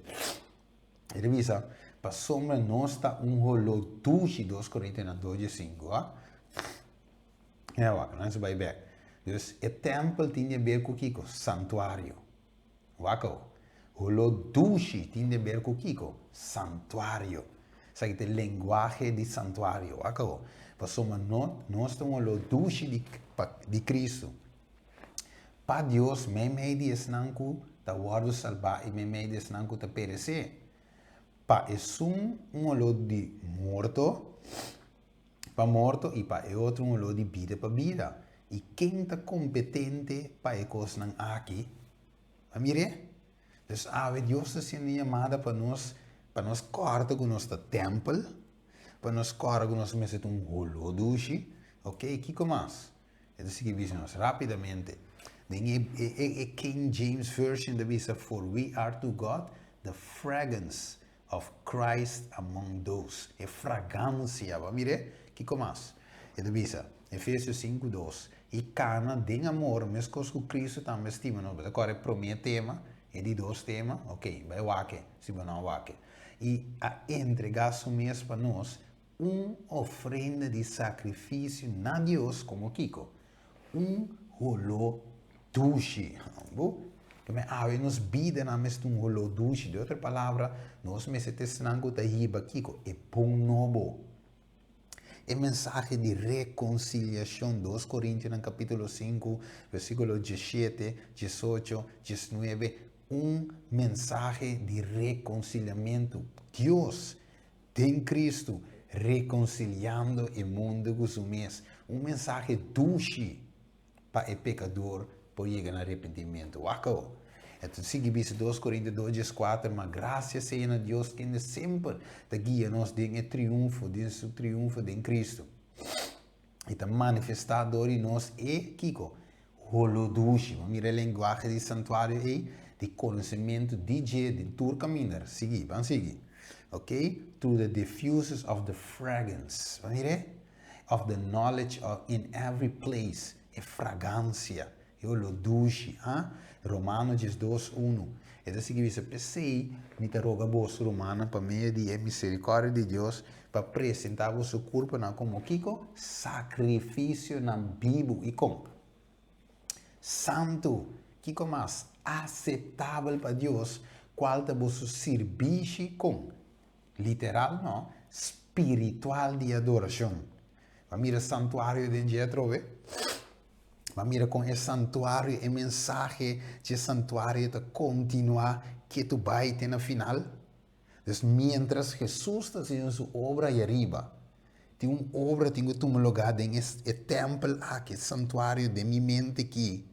E ta bisa, Pasobra nos ta un holó dushi, dos Korintionan dos diesinku, a. Mira wak, nos bai bèk. Dus, e tèmpel tin di aber ku kiko? Santuario. Wak awo. Holó dushi tin de ber ku kiko? Santuario. Esaki ta e lenguahe di santuario. Wak awo. Pasobra no, nos ta un holó dushi di, pa, di Kristu. Pa Dios, meimei di esnan ku ta wòrdu salbá i meimei di esnan ku ta peresé. Pa esun un holó di morto, pa morto, i pa e otro un holó di bida pa bida. I ken ta kompetente pa e kosnan aki? A mir'é? Dus awe Dios ta haciendo un yamada pa nos, pa nos corda cu nos ta tempel, pa nos corda cu nos mester ta un holó dushi. Ok, kico mas? E ta sigui bisa nos rapidamente. Den e, e, e, e King James Version ta bisa, For we are to God the fragrance of Christ among those. E fragancia, bo a mir'é? Kiko mas? E ta bisa, Efesios sinku dos, I kana den amor, meskos ku Kristu tambe stima nos. Bo ta kòrda e promé tema, e di dos tema? Ok, bai wak e, si bo no a wak e. I a entregá su mes pa nos, un ofrenda di sakrifisio na Dios komo kiko? Un holó dushi. Bo me awe nos bidanan mester un holó dushi. De otro palabra, nos mester ta esnan ku ta hiba kiko? E bon nobo. E mensahe di rekonsiliashon. Dos Korintionan kapítulo sinku, versíkulo diesshete, diesocho, diesnuebe. Un mensahe di rekonsiliamentu. Dios Den Cristo, reconciliando e mundo cu su mes. Un mensahe dushi pa e pecador por yega na arrepentimento. Wak awo. E ta sigui bisa dos Corinto dos dieskuater, Ma gracia sea na Dios kende semper ta guia nos den e triunfo, den su triunfo den Cristo. I ta manifestá dor di nos e, kiko? Holo dushi. Bo mira e lenguahe di santuario ei, di konosementu di dje den tur kaminda. Sigui, ban sigui. Ok, through the diffuses of the fragrance. Bo mira e? Of the knowledge of in every place. E fragansia. E olo dushi, ha? Romano diesdos unu. E ta sigui bisa, P'esei mi ta roga boso, rumannan, pa medio di e miserikòrdia di Dios, pa presentá boso kurponan komo kiko? Sakrifisionan bibu i kon? Santu. Kiko mas? Aseptabel pa Dios, kual ta boso sirbishi kon? Literal no, spiritual di adorashon. Bo a mira santuario den dje atrobe? Bo a mira kon e santuario, e mensahe dje santuario ta kontinuá ketu bai te na final? Dus miéntras Hesus ta hasiendo su obra ei ariba, tin un obra tin ku tuma lugá den e tèmpel aki, e santuario den mi mente aki,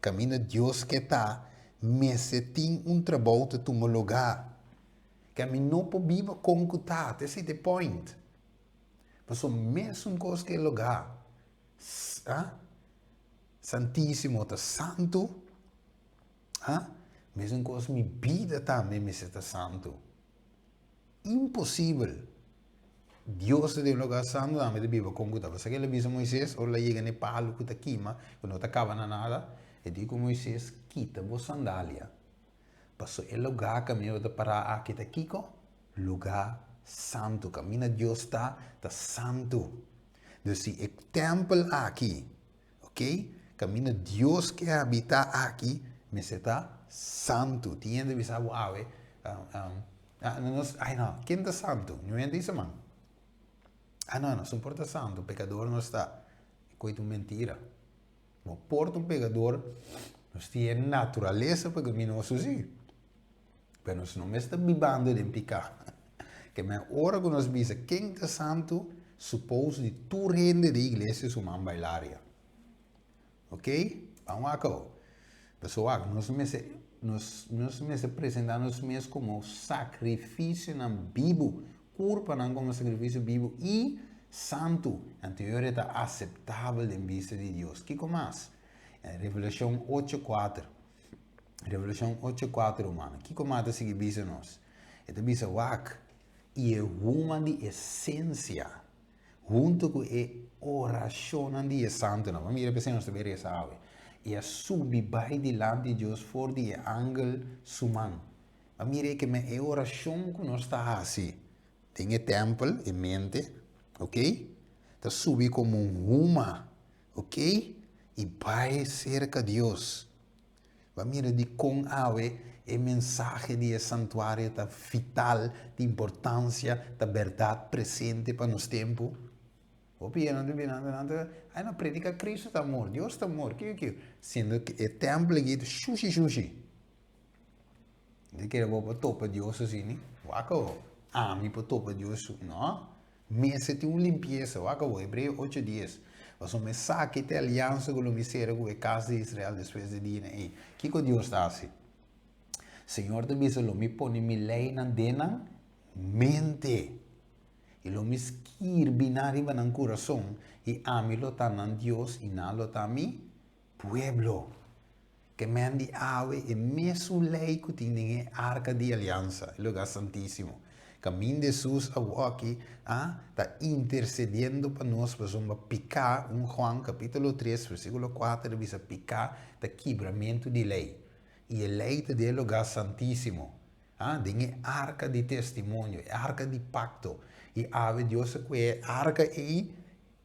kaminda Dios ke ta, mester tin un trabou ta tuma lugá. Ke mi no por biba kon ku ta, ta esei ta e point. Pasobra mesun kos ku e lugá santísimo ta santu, mesun kos mi bida tambe mester ta santu. Imposibel. Dios ta den un lugá santu, ami ta biba kon ku ta. Pasobra el a bisa Moisés ora el a yega na e palu ku ta kima, ku no ta kaba na nada, e di ku Moisés, Kita bo sandalia. Pasobra e lugá kaminda bo ta pará aki ta kiko? Lugá santu. Kaminda Dios ta, ta santu. Dus si e tèmpel aki, ok, kaminda Dios ke habitá aki, mester ta santu. Tin hende bisa bo awe, nos, ai no, ken ta santu? Niun hende bisa man. Ah no, nos no por ta santu, pekador nos ta. E koe ta un mentira. Bo por ta un pekador, nos tin e naturalesa pekaminoso si. Pero nos no mester bibando den piká. Ke men ora ku nos bisa ken ta santu, suppose di tur hende den iglesia su man bailaria. Ok? Ban wak awo. Pasobra wak, nos mester, nos, nos mester presenta nos mes komo sakrifisionan bibu, kurpanan komo sakrifisio bibu i santu, anto e ora e ta aseptabel den bista di Dios. Kiko mas? Revelashon ocho kuater. Revelashon ocho kuater, rumannan. Kiko mas ta sigui bisa nos? E ta bisa, Wak, i e huma di esensia, huntu ku e orashonnan di e santunan. Bo mira p'esei nos ta bai resa awe. I a subi bai dilanti Dios for di e angel su man. Bo mira e ke men e orashon ku nos ta hasi den e tèmpel, e mente, ok, ta subi komo un huma, ok, i bai serka Dios. Bo a mira dikon awe e mensahe di e santuario ta vital, di importansia, ta bèrdat presente pa nos tempu? Hopi hende ta bira nan ta, Ai no, prediká Kristu ta amor, Dios ta amor, kiko kiko. Siendo ku e tèmpel aki ta shushi shushi. Bo ta kere bo por topa Dios asina? Wak awo, ami por topa Dios? No. Mester tin un limpiesa. Wak awor, Hebreo ocho dies. Pasobra mi sa ki ta e aliansa ku lo mi sera ku e kas di Israel despues di dianan ei. Kiko Dios ta hasi? Señor ta bisa, Lo mi pone mi leinan den nan mente, i lo mi skirbi nan riba nan kurason, i ami lo ta nan Dios i nan lo ta mi pueblo. Ke men di awe e mesun lei ku tin den e Arka di Aliansa, e Lugar Santísimo. Kaminda Hesus awoki a ta intersediendo pa nos pasobra piká, un Juan kapítulo tres versíkulo kuater ta bisa piká ta kibramentu di lei. I e lei ta den e Lugar Santísimo, a den e Arka di Testimonio, e Arka di Pakto. I awe Dios a kue e arka ei.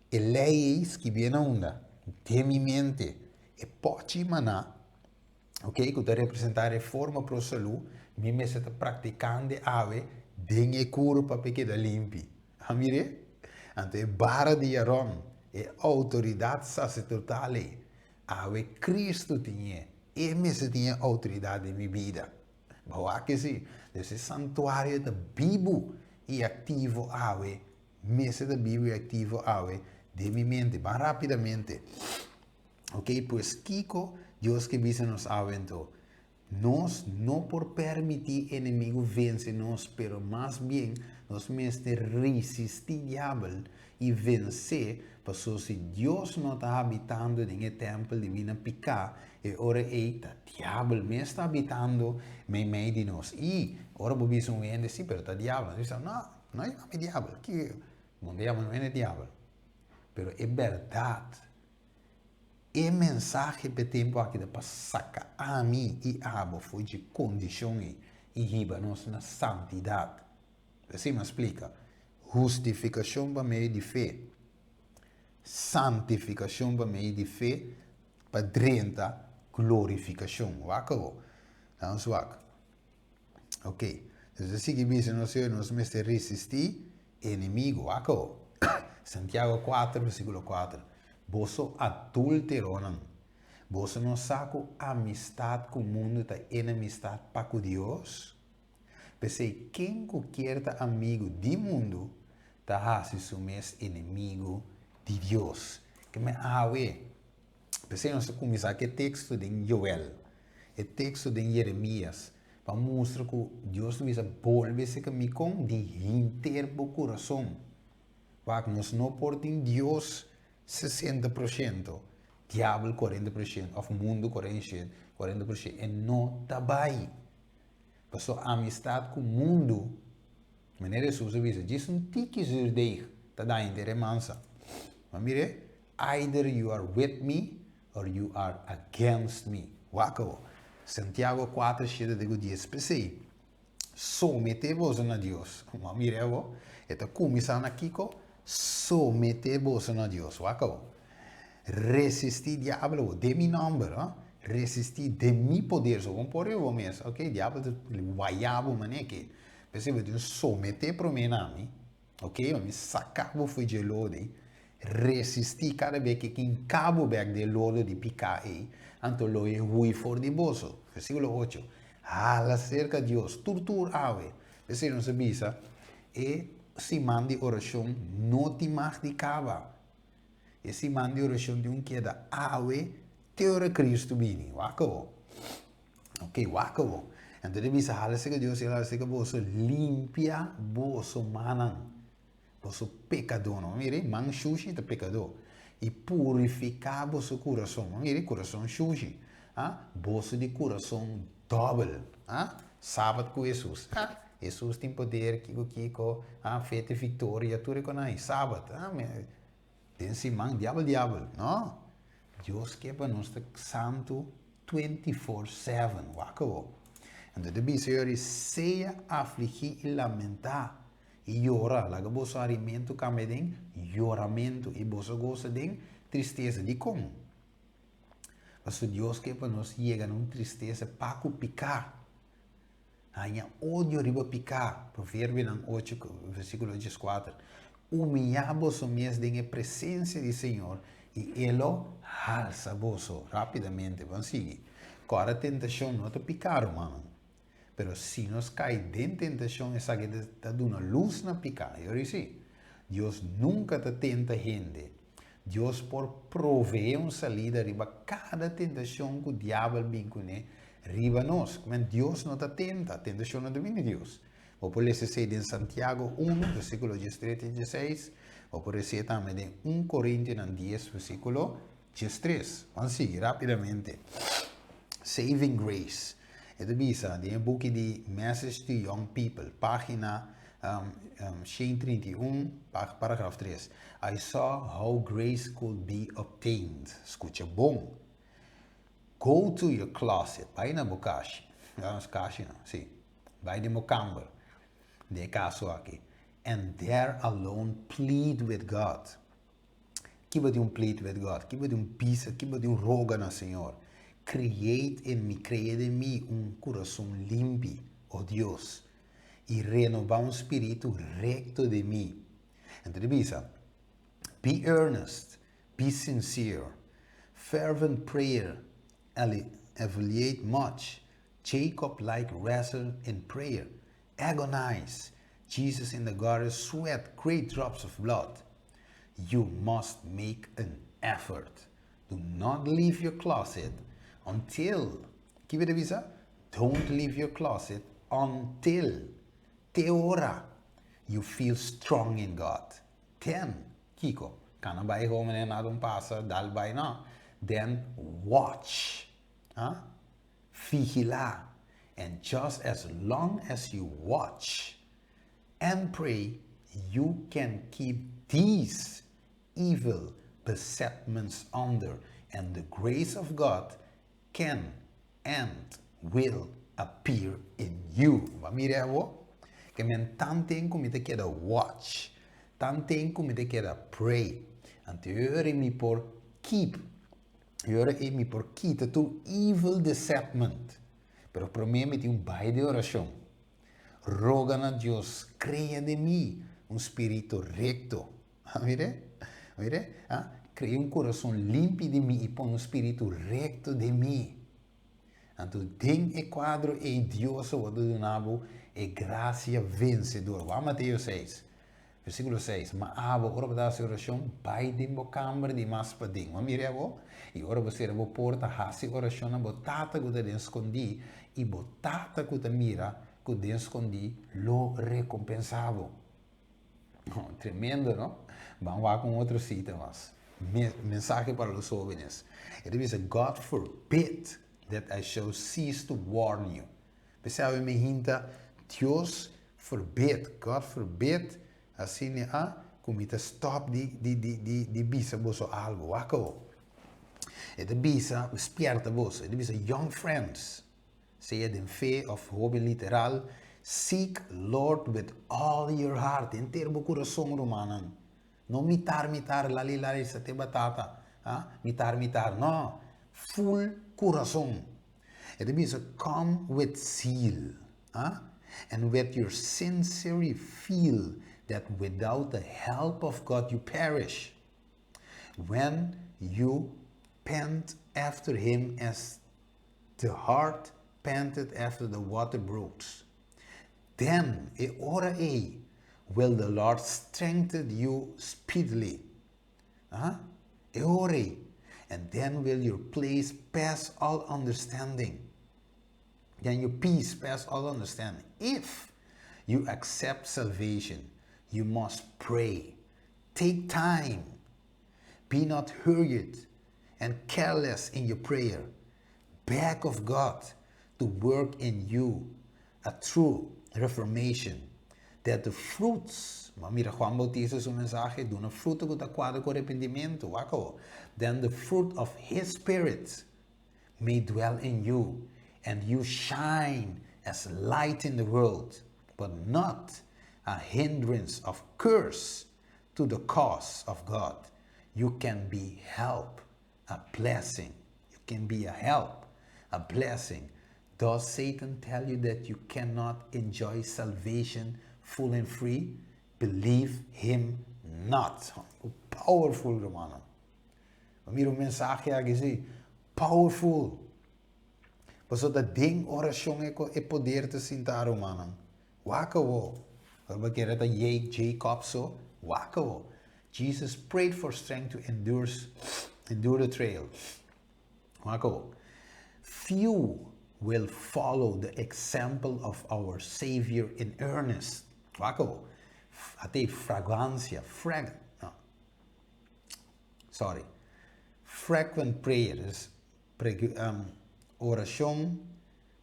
E lei ei skibié na unda? Den mi mente. E pòchi maná, ok, ku ta representá reforma pro salú, mi mester ta praktikando awe den e kurpa pa e keda limpi. A mir'é? Anto e bara di Aron, e outoridat saserdotal ei, awe Kristu tin e. E mester tin e outoridat den mi bida. Bo wak esei? Dus e santuario ta bibu i aktivo awe. Mester ta bibu i aktivo awe den mi mente. Ban rapidamente. Ok, pues kiko Dios ke bisa nos awe anto? Nos no por permití enemigu vense nos, pero mas bien nos mester risistí diabel i vensé, paso si Dios no ta habitando den e tèmpel di bina piká, e ora ei ta diabel mes ta habitando meimei di nos. I ora bo bisa un hende, sí, pero ta diabel, nan ta bisa, no, No yama mi diabel. Kiko? Bo no ta yama mi diabel. Pero e bèrdat, e mensahe p'e tempu aki ta pa saka ami i abo for dje kondishon ei i hiba nos na santidat. Esei mi a splika. Hustifikashon pa medio di fe, santifikashon pa medio di fe pa drenta glorifikashon. Wak awo. Nos wak. Ok, nos ta sigui bisa nos Señor, nos mester resistí enemigo. Wak awo. Santiago 4, versículo 4. Boso adúlteronan, boso no sa ku amistad ku mundu ta enemistad pa ku Dios? P'esei, ken ku kier ta amigu di mundu ta hasi su mes enemigu di Dios. Ke men awe, P'esei nos ta kuminsá ku e teksto den Joel, e teksto den Jeremias, pa mustra ku Dios ta bisa, Bolbe serka mi kon di henter bo kurason. Wak, nos no por tin Dios sesenta por shento, diabel kuarenta por shento òf mundu kuarenta por shento. E no ta bai. Pasobra amistat ku mundu, manera Hesus a bisa, djis un tiki zuurdeeg ta daña henter e mansa. Bo a mir'é? Either you are with me or you are against me. Wak awo. Santiago kuater shete te ku dies. P'esei, someté boso na Dios. Bo a mira awo? E ta kuminsá na kiko? Someté boso na Dios. Wak awo. Resistí diabel awo den mi nòmber. Resistí den mi poder. So bo por riba bo mes. Ok, diabel ta wayá bo manera ke. P'esei bo tin someté promé na mi. Ok, mi saka bo fo'i dje lodo ei, resistí kada bes ke kin ka bo bek den lodo di piká ei, anto lo e hui for di boso. Versíkulo ocho, Hala serka Dios, tur tur awe. P'esei nos a bisa, E siman di orashon no tin mag di kaba. E siman di orashon tin un keda awe te ora Kristu bini. Wak awor. Ok, wak awor. Anto ta bisa, Hala seka Dios i hala seka boso, limpia boso mannan, boso pekadónan. Mira, man shushi ta pekadó. I purifiká boso kurason. Mira, kurason shushi. Ah, boso di kurason dòbel. Ah, Sabat ku Hesus. Ah, Hesus tin poder, kiko kiko, ah, fe te viktoria, tur e konan ei. Sabat, ah, den siman, diabel diabel. No, Dios ke pa nos ta santu 24/7. Wak awor. Anto ta bisa yori, sea afligí i lamentá i yora, laga boso harimentu kambia den yoramentu i boso goso den tristesa. Dikon? Pasobra Dios ke pa nos yega na un tristesa pa ku piká. Haña odio riba piká, Proverbionan ocho, versíkulo dieskuater. Humiyá boso mes den e presensia di Señor i E lo halsa boso. Rápidamente, ban sigui. Kòrda tentashon no ta piká, rumannan. Pero si nos kai den tentashon, esaki ta duna lus na piká. Yori si. Dios nunka ta tenta hende. Dios por proveé un salida riba kada tentashon ku diabel bin kuné riba nos. Kumen Dios no ta tenta, tentashon no ta bin di Dios. Bo por lesa esei den Santiago unu, versíkulo diestres te dieseis. Bo por lesa tambe den un Korintionan dies, versíkulo diestres. Ban sigui rápidamente. Saving Grace. E ta bisa den e buki di Message to Young People, página 131, paragraf 3. I saw how grace could be obtained. Skucha bon. Go to your closet. Bai na bo kashi. No, kashi no, si. Bai den bo kamber. Den e kaso aki. And there alone plead with God. Kiba di un plead with God? Kiba di un bisa? Kiba di un roga na Señor? Create in me, crea den mi un curason limpi, o Dios, y renoba un spiritu recto den mi. Anto di bisa, Be earnest, be sincere, fervent prayer alleviate much, Jacob like wrestle in prayer, agonize, Jesus in the garden sweat great drops of blood. You must make an effort. Do not leave your closet until, kiba ta bisa? Don't leave your closet until, te ora, you feel strong in God. Then, kiko? Kana bai homene nada un pasa, dal bai no. Then watch. Huh? Vigilá. And just as long as you watch and pray, you can keep these evil besetments under, and the grace of God can and will appear in you. Bo a mira awo? Ke men tanten ku mi ta keda watch, tanten ku mi ta keda pray, anto e ora mi por keep, e ora ei mi por kita tur evil besetment. Pero promé mi tin un bai di orashon. Roga na Dios, krea den mi un spiritu rekto. A mire? A mire? A krea un kurason limpi den mi i pone un spiritu rekto den mi. Anto den e kuadro ei Dios a wòrdu duna bo e grasia vensedor. Wak Mateo seis, versíkulo seis, Ma abo, ora bo ta hasi orashon, bai den bo kamber di mas paden. Bo a mira abo? I ora bo sera bo porta, hasi orashon na bo Tata ku ta den skondí, i bo Tata ku ta mira ku den skondí lo rekompensá bo. Tremendo, no? Ban wak un otro cita mas. Mensaje para los jóvenes. E ta bisa, God forbid that I shall cease to warn you. P'esei awe mi hinta, Dios forbid, God forbid, asina a, ku mi ta stop di, di, di, di, di bisa boso algo. Wak awo. E ta bisa, spierta boso. E ta bisa, young friends, Sea den fe of hoben literal, Seek Lord with all your heart, henter bo kurason, rumannan. No mitar mitar, lali lali, sate batata, ha, mitar mitar, no, full kurason. E ta bisa, Come with zeal, ha, and with your sincerely feel that without the help of God you perish. When you pant after him as The hart panted after the water brooks. Then, e ora ei, will the Lord strengthen you speedily. Ah, e ora ei. And then will your place pass all understanding. Then your peace pass all understanding. If you accept salvation, you must pray. Take time. Be not hurried and careless in your prayer. Beg of God to work in you a true reformation, that the fruits, ma mira Juan Bautista su mensahe, duna fruto ku ta kuadra ku arepentimentu, wak awo, then the fruit of His Spirit may dwell in you, and you shine as light in the world, but not a hindrance of curse to the cause of God. You can be help, a blessing. You can be a help, a blessing. Does Satan tell you that you cannot enjoy salvation full and free? Believe him not. Powerful, rumannan. Mira un mensahe aki si. Powerful. Pasobra ta den orashon e poder ta sinta, rumannan. Wak awo. Ora kere ta Jacob so. Wak awo. Jesus prayed for strength to endure the trial. Wak awo. Few will follow the example of our Savior in earnest. Wak awo. Ate fragrancia, frag, no. Sorry. Frequent prayers, orashon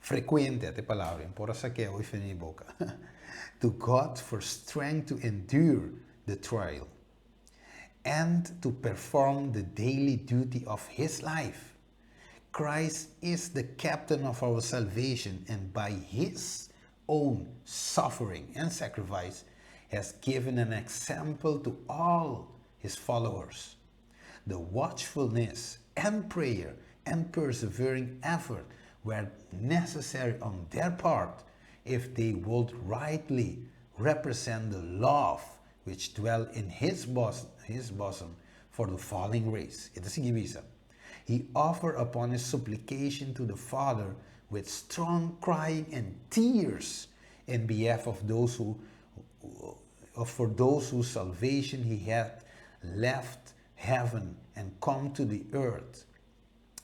frekuente, e palabra, por esaki hoy fini boka. To God for strength to endure the trial and to perform the daily duty of his life. Christ is the captain of our salvation, and by his own suffering and sacrifice has given an example to all his followers. The watchfulness and prayer and persevering effort were necessary on their part if they would rightly represent the love which dwell in his bosom for the falling race. E ta sigui bisa. He offered upon his supplication to the Father with strong crying and tears in behalf of those who for those whose salvation he had left heaven and come to the earth,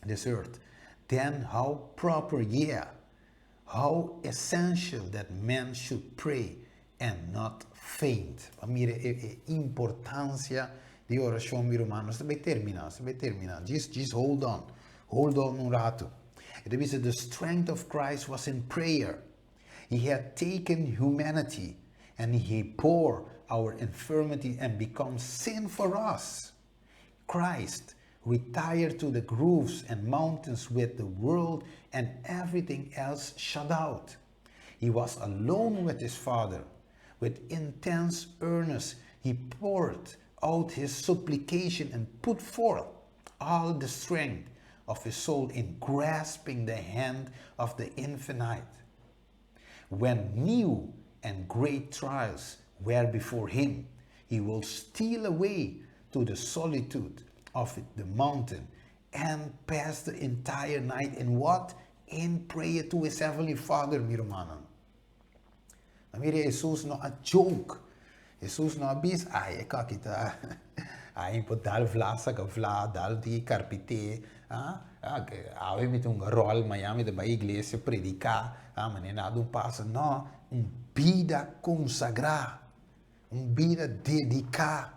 this earth. Then how proper, yeah, how essential that men should pray and not faint. Mira e importansia di orashon, mi ruman. Nos ta terminá, nos ta terminá. Just hold on. Hold on un ratu. It is the strength of Christ was in prayer. He had taken humanity and he bore our infirmity and become sin for us. Christ retired to the groves and mountains with the world and everything else shut out. He was alone with his Father. With intense earnest, he poured out his supplication and put forth all the strength of his soul in grasping the hand of the infinite. When new and great trials were before him, he will steal away to the solitude of the mountain and pass the entire night in what? In prayer to his heavenly Father, mi rumannan. Mira, Jesus no a joke. Jesus no a bisa, ai, e kakita, ai, po dal vla saka vla, dal di karpite, ah, awe mi un rol, Miami de ba iglesia prediká, ah, ma nada un pasa. No, un bida konsagrá, un bida dediká.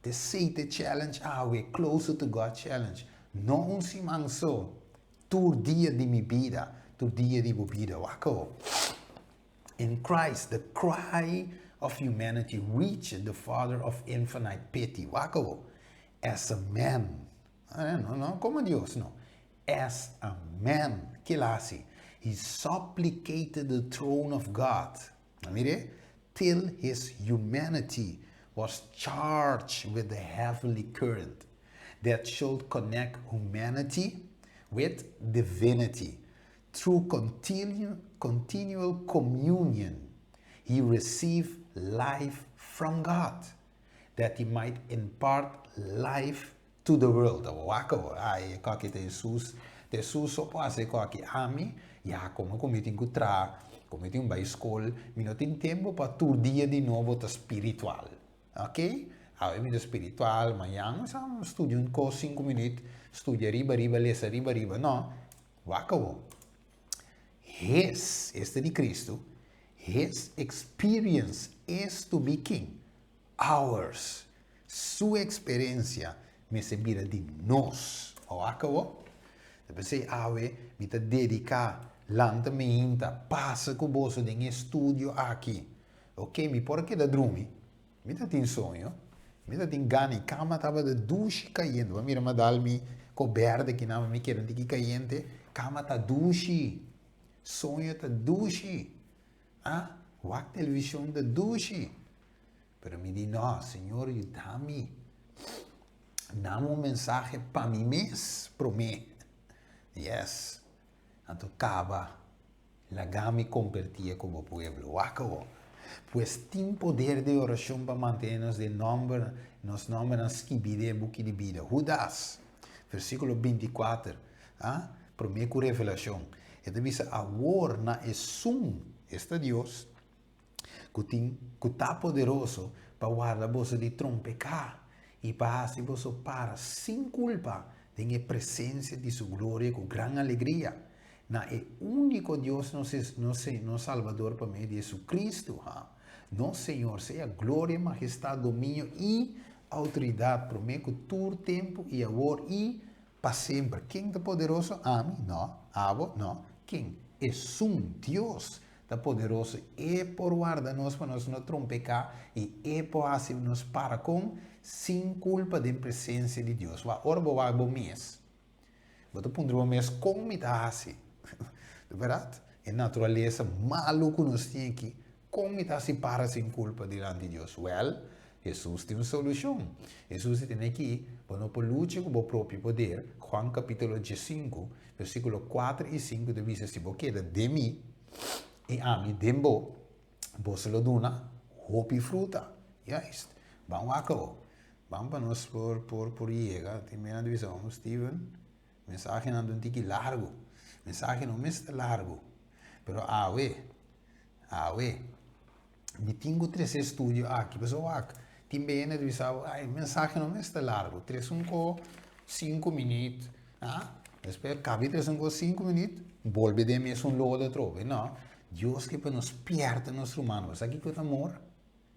The Satan Challenge, awe, Closer to God Challenge. No un siman so, tur dia di mi bida, tur dia di bo bida. Wak awo. In Christ, the cry of humanity reached the Father of infinite pity. Wak awo. As a man. No, komo Dios, no. As a man, kiko el a hasi? He supplicated the throne of God. Mira, till his humanity was charged with the heavenly current that should connect humanity with divinity. Through continual communion, he received life from God, that he might impart life to the world. Wak awo, ai, kaki ta Jesus, Jesus so pase kaki ami, ya komo ku mi tin ku tra. Ku mi tin bai skol, mi no tin tempu pa tur dia di nobo ta spiritual. Ok? Awe mi ta spiritual, mañan mi sa studia un kos sinku minüt, studia riba riba, lesa riba riba. No, wak awor. His, esta di Kristu, His experience is to be king. Ours. Su eksperensia mester bira di nos. Wak awor. Ta p'esei awe mi ta dediká lanta meinta pasa ku boso den e studio aki. Ok, mi por a keda drumi. Mi ta tin soño. Mi ta tin gana i kama tabata dushi kayente. Bo a mira mi a dal mi ko berde kinan mi keda un tiki kayente. Kama ta dushi. Soño ta dushi. Ah, wak televishon ta dushi. Pero mi di, no, Señor yuda mi. Dame un mensahe pa mi mes promé. Yes. Anto kaba, laga mi kompartié ku bo pueblo. Wak awor. Pues tin poder di orashon pa mantené nos den nòmber, nos nòmbernan skibí den e buki di bida. Hudas, versíkulo 24, ah, promé ku Revelashon, e ta bisa, Awor na esun, esta Dios, ku tin ku ta poderoso pa warda boso di trompeká i pa hasi boso para sin kulpa den e presensia di su gloria ku gran alegria, na e úniko Dios nos nos Salbador pa medio di Jesucristo, ha, nos Señor, sea gloria, mahestat, dominio i outoridat promé ku tur tempu i awor i Pa semper. Ken ta poderoso? Ami? No. Abo? No. Ken? Esun, Dios, ta poderoso. E por warda nos pa nos no trompeká i E por hasi nos para kon sin kulpa den presensia di Dios. Wak, ora bo wak bo mes, bo ta puntra bo mes, Kon mi ta hasi? Di bèrdat, e naturalesa malu ku nos tin aki, Kon mi ta hasi para sin kulpa dilanti Dios? Wèl, Hesus tin un solushon. Hesus di tene aki, Bo no por lucha ku bo propio poder. Juan kapítulo diesinku, versíkulo kuater i sinku ta bisa, Si bo keda den mi i ami den bo, boso lo duna hopi fruta. Juist. Ban wak awor. Ban pa nos por por por yega. Tin mena ta bisa, Omo Steven, mensahenan ta un tiki largu. Mensahe no mester largu. Pero awe, Awe, mi tin ku trese e studio aki, pasobra wak, tin bende ta bisa bo, ai, mensahe no mester largu, trese un ko sinku minüt, ah, despues kabi trese un ko sinku minüt, bolbe den mesun lodo atrobe, no, Dios ke pa nos spièrta nos rumannan, bo sa kiko ta amor?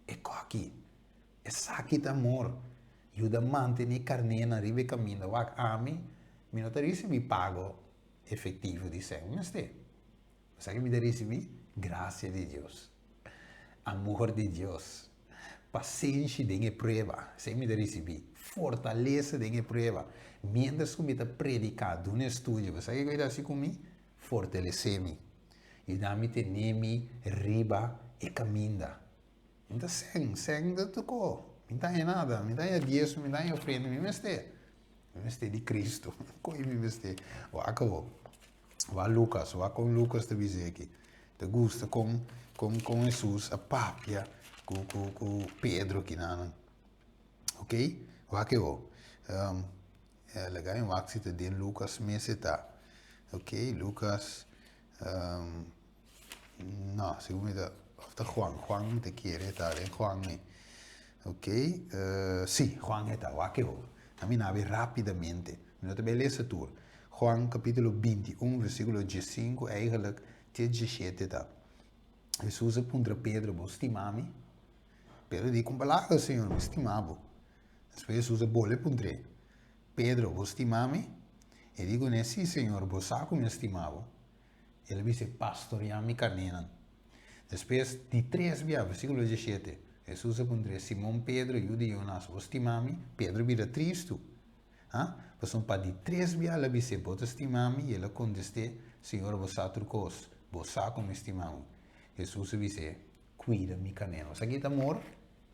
E koki, esaki ta amor, yuda mantene e karnénan riba e kaminda, wak, ami, mi no ta risibí pago efektivo di sèn, mi mester. Sa ki mi ta risibí? Grasia di Dios, amor di Dios, pasenshi den e prueba, esei mi ta risibí, fortalesa den e prueba. Miéntras ku mi ta prediká, duna estudio, bo sa kiko e ta hasi ku mi? Fortalesé mi, yuda mi tene mi riba e kaminda. Mi ta sèn, sèn ta tokó, mi ta haña nada, mi ta haña diesmo, mi ta haña ofrenda, mi mester, mi mester di Cristo, koe mi mester? Wak awor. Wak Lucas, wak kon Lucas ta bisa aki. Ta gusta kon kon kon Hesus a papia ku ku ku Pedro kinanan. Ok, wak e ho. Um, laga mi wak si ta den Lucas mes e ta. Ok, Lucas, um, no, segun mi ta, of ta Juan, Juan mi ta kere ta den Juan mi. Ok, uh, si, Juan e ta, wak e ho. A mi nabi rapidamente, mi no ta bai lesa tur. Juan capítulo 21, versículo 15, eigenlijk te 17 ta. Jesús a puntra Pedro, bo stima mi? Pedro di, con palabra, Señor, mi stima bo. Después Jesús a bolbe puntr'é, Pedro, bo stima mi? E di kuné, sí, Señor, bo sa ku mi stima bo. El a bis'é, Pastoreá mi karnénan. Despues, di tres bia, versíkulo 17, Hesus a puntr'é, Simon Pedro, yu di Jonas, bo stima mi? Pedro bira tristu. Ha? Pasobra pa di tres bia el a bis'é, Bo ta stima mi? I el a kontest'é, Señor, bo sa tur kos. Bo sa ku mi stima bo. Hesus a bis'é, Kuida mi karnénan. Bo sa ki ta amor?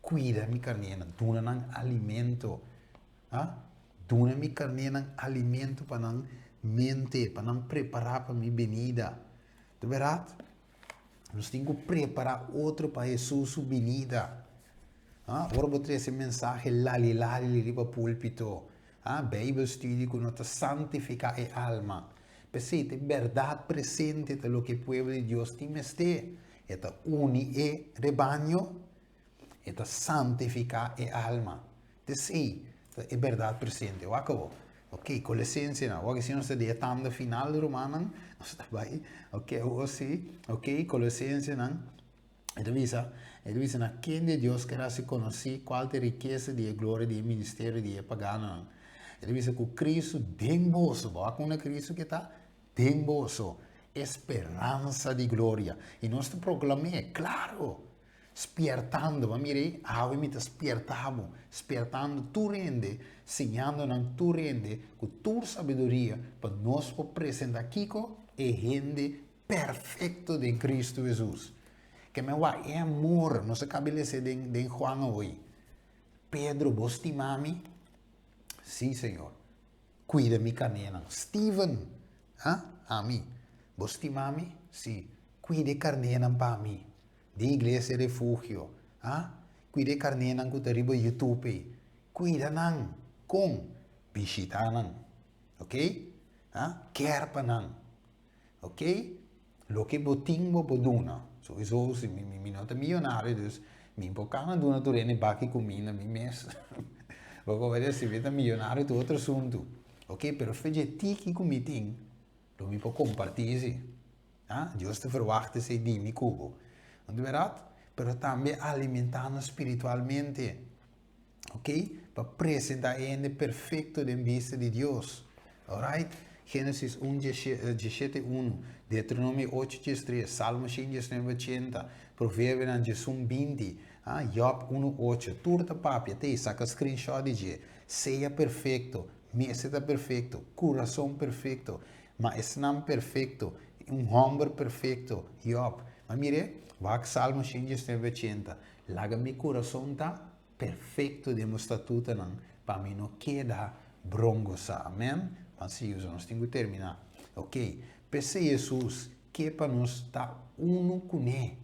Kuida mi karnénan, duna nan alimento. Ha? Duna mi karnénan alimento pa nan mente, pa nan prepará pa mi benida. Ta bèrdat? Nos tin ku prepará otro pa Hesus su binida. Ha? Ora bo trese mensahe lali lali riba púlpito, ha? Bijbelstudie ku no ta santifiká e alma. P'esei ta e bèrdat presente ta loke e pueblo di Dios tin mester. E ta uni e rebaño, e ta santifiká e alma. P'esei ta e bèrdat presente. Wak awor. Ok, Kolosensenan. Wak si nos ta di e tanda final, rumannan. Nos ta bai. Ok, awor si. Ok, Kolosensenan. E ta bisa, e ta bisa na kende Dios ker hasi konosí kual ta e rikesa di e gloria di e ministerio di e paganonan. E ta bisa ku Kristu den boso, bo a kunda Kristu ke ta? Den boso, e speransa di gloria. I nos ta proklam'é, klaro, spiertando, bo a mira ei, awe mi ta spierta bo, spiertando tur hende, siñando nan tur hende ku tur sabiduria pa nos por presentá kiko? E hende Perfecto den Cristo Jesus. Ke men wak e amor, nos a kabi lese den, den Juan awoy. Pedro, bo stima mi? Sí, Señor. Cuida mi carnénan. Steven, ha? Ami. Bo stima mi? Sí. Cuida e carnénan pa mi. Den Iglesia Refugio, ha? Cuida e carnénan cu ta riba YouTube ei. Cuida nan. Con? Bishita nan. Ok? Ha? Care pa nan. Ok, loke bo tin bo por duna. Sowiso si mi mi no ta miyonario dus mi por kana duna tur hende baki kuminda mi mes. Bo por wede si mi ta miyonario ta otro asuntu. Ok, pero fe dje tiki ku mi tin lo mi por komparti si. Ah, Dios ta verwagt esei di mi ku bo. No ta bèrdat? Pero tambe alimentá nos spiritualmente. Ok, pa presenta e hende perfecto den bista di Dios. Alright? Génesis 1, 17, 1, Deuteronomio 8, 13, Salmo 119, 80, Proverbionan 11, 20, ah, Job 1, 8. Tur ta papia, te, saca screenshot di dje. Sea perfecto, mester ta perfecto, curason perfecto, ma esnan perfecto, un homber perfecto, Job. Ma mire, wak Salmo 119, 80. Laga mi kurason ta perfekto den bo statutonan, pa mi no keda brongosá. Amen. Ban sigui usa, nos tin ku terminá. Ok. P'esei Hesus ke pa nos ta unu kuné.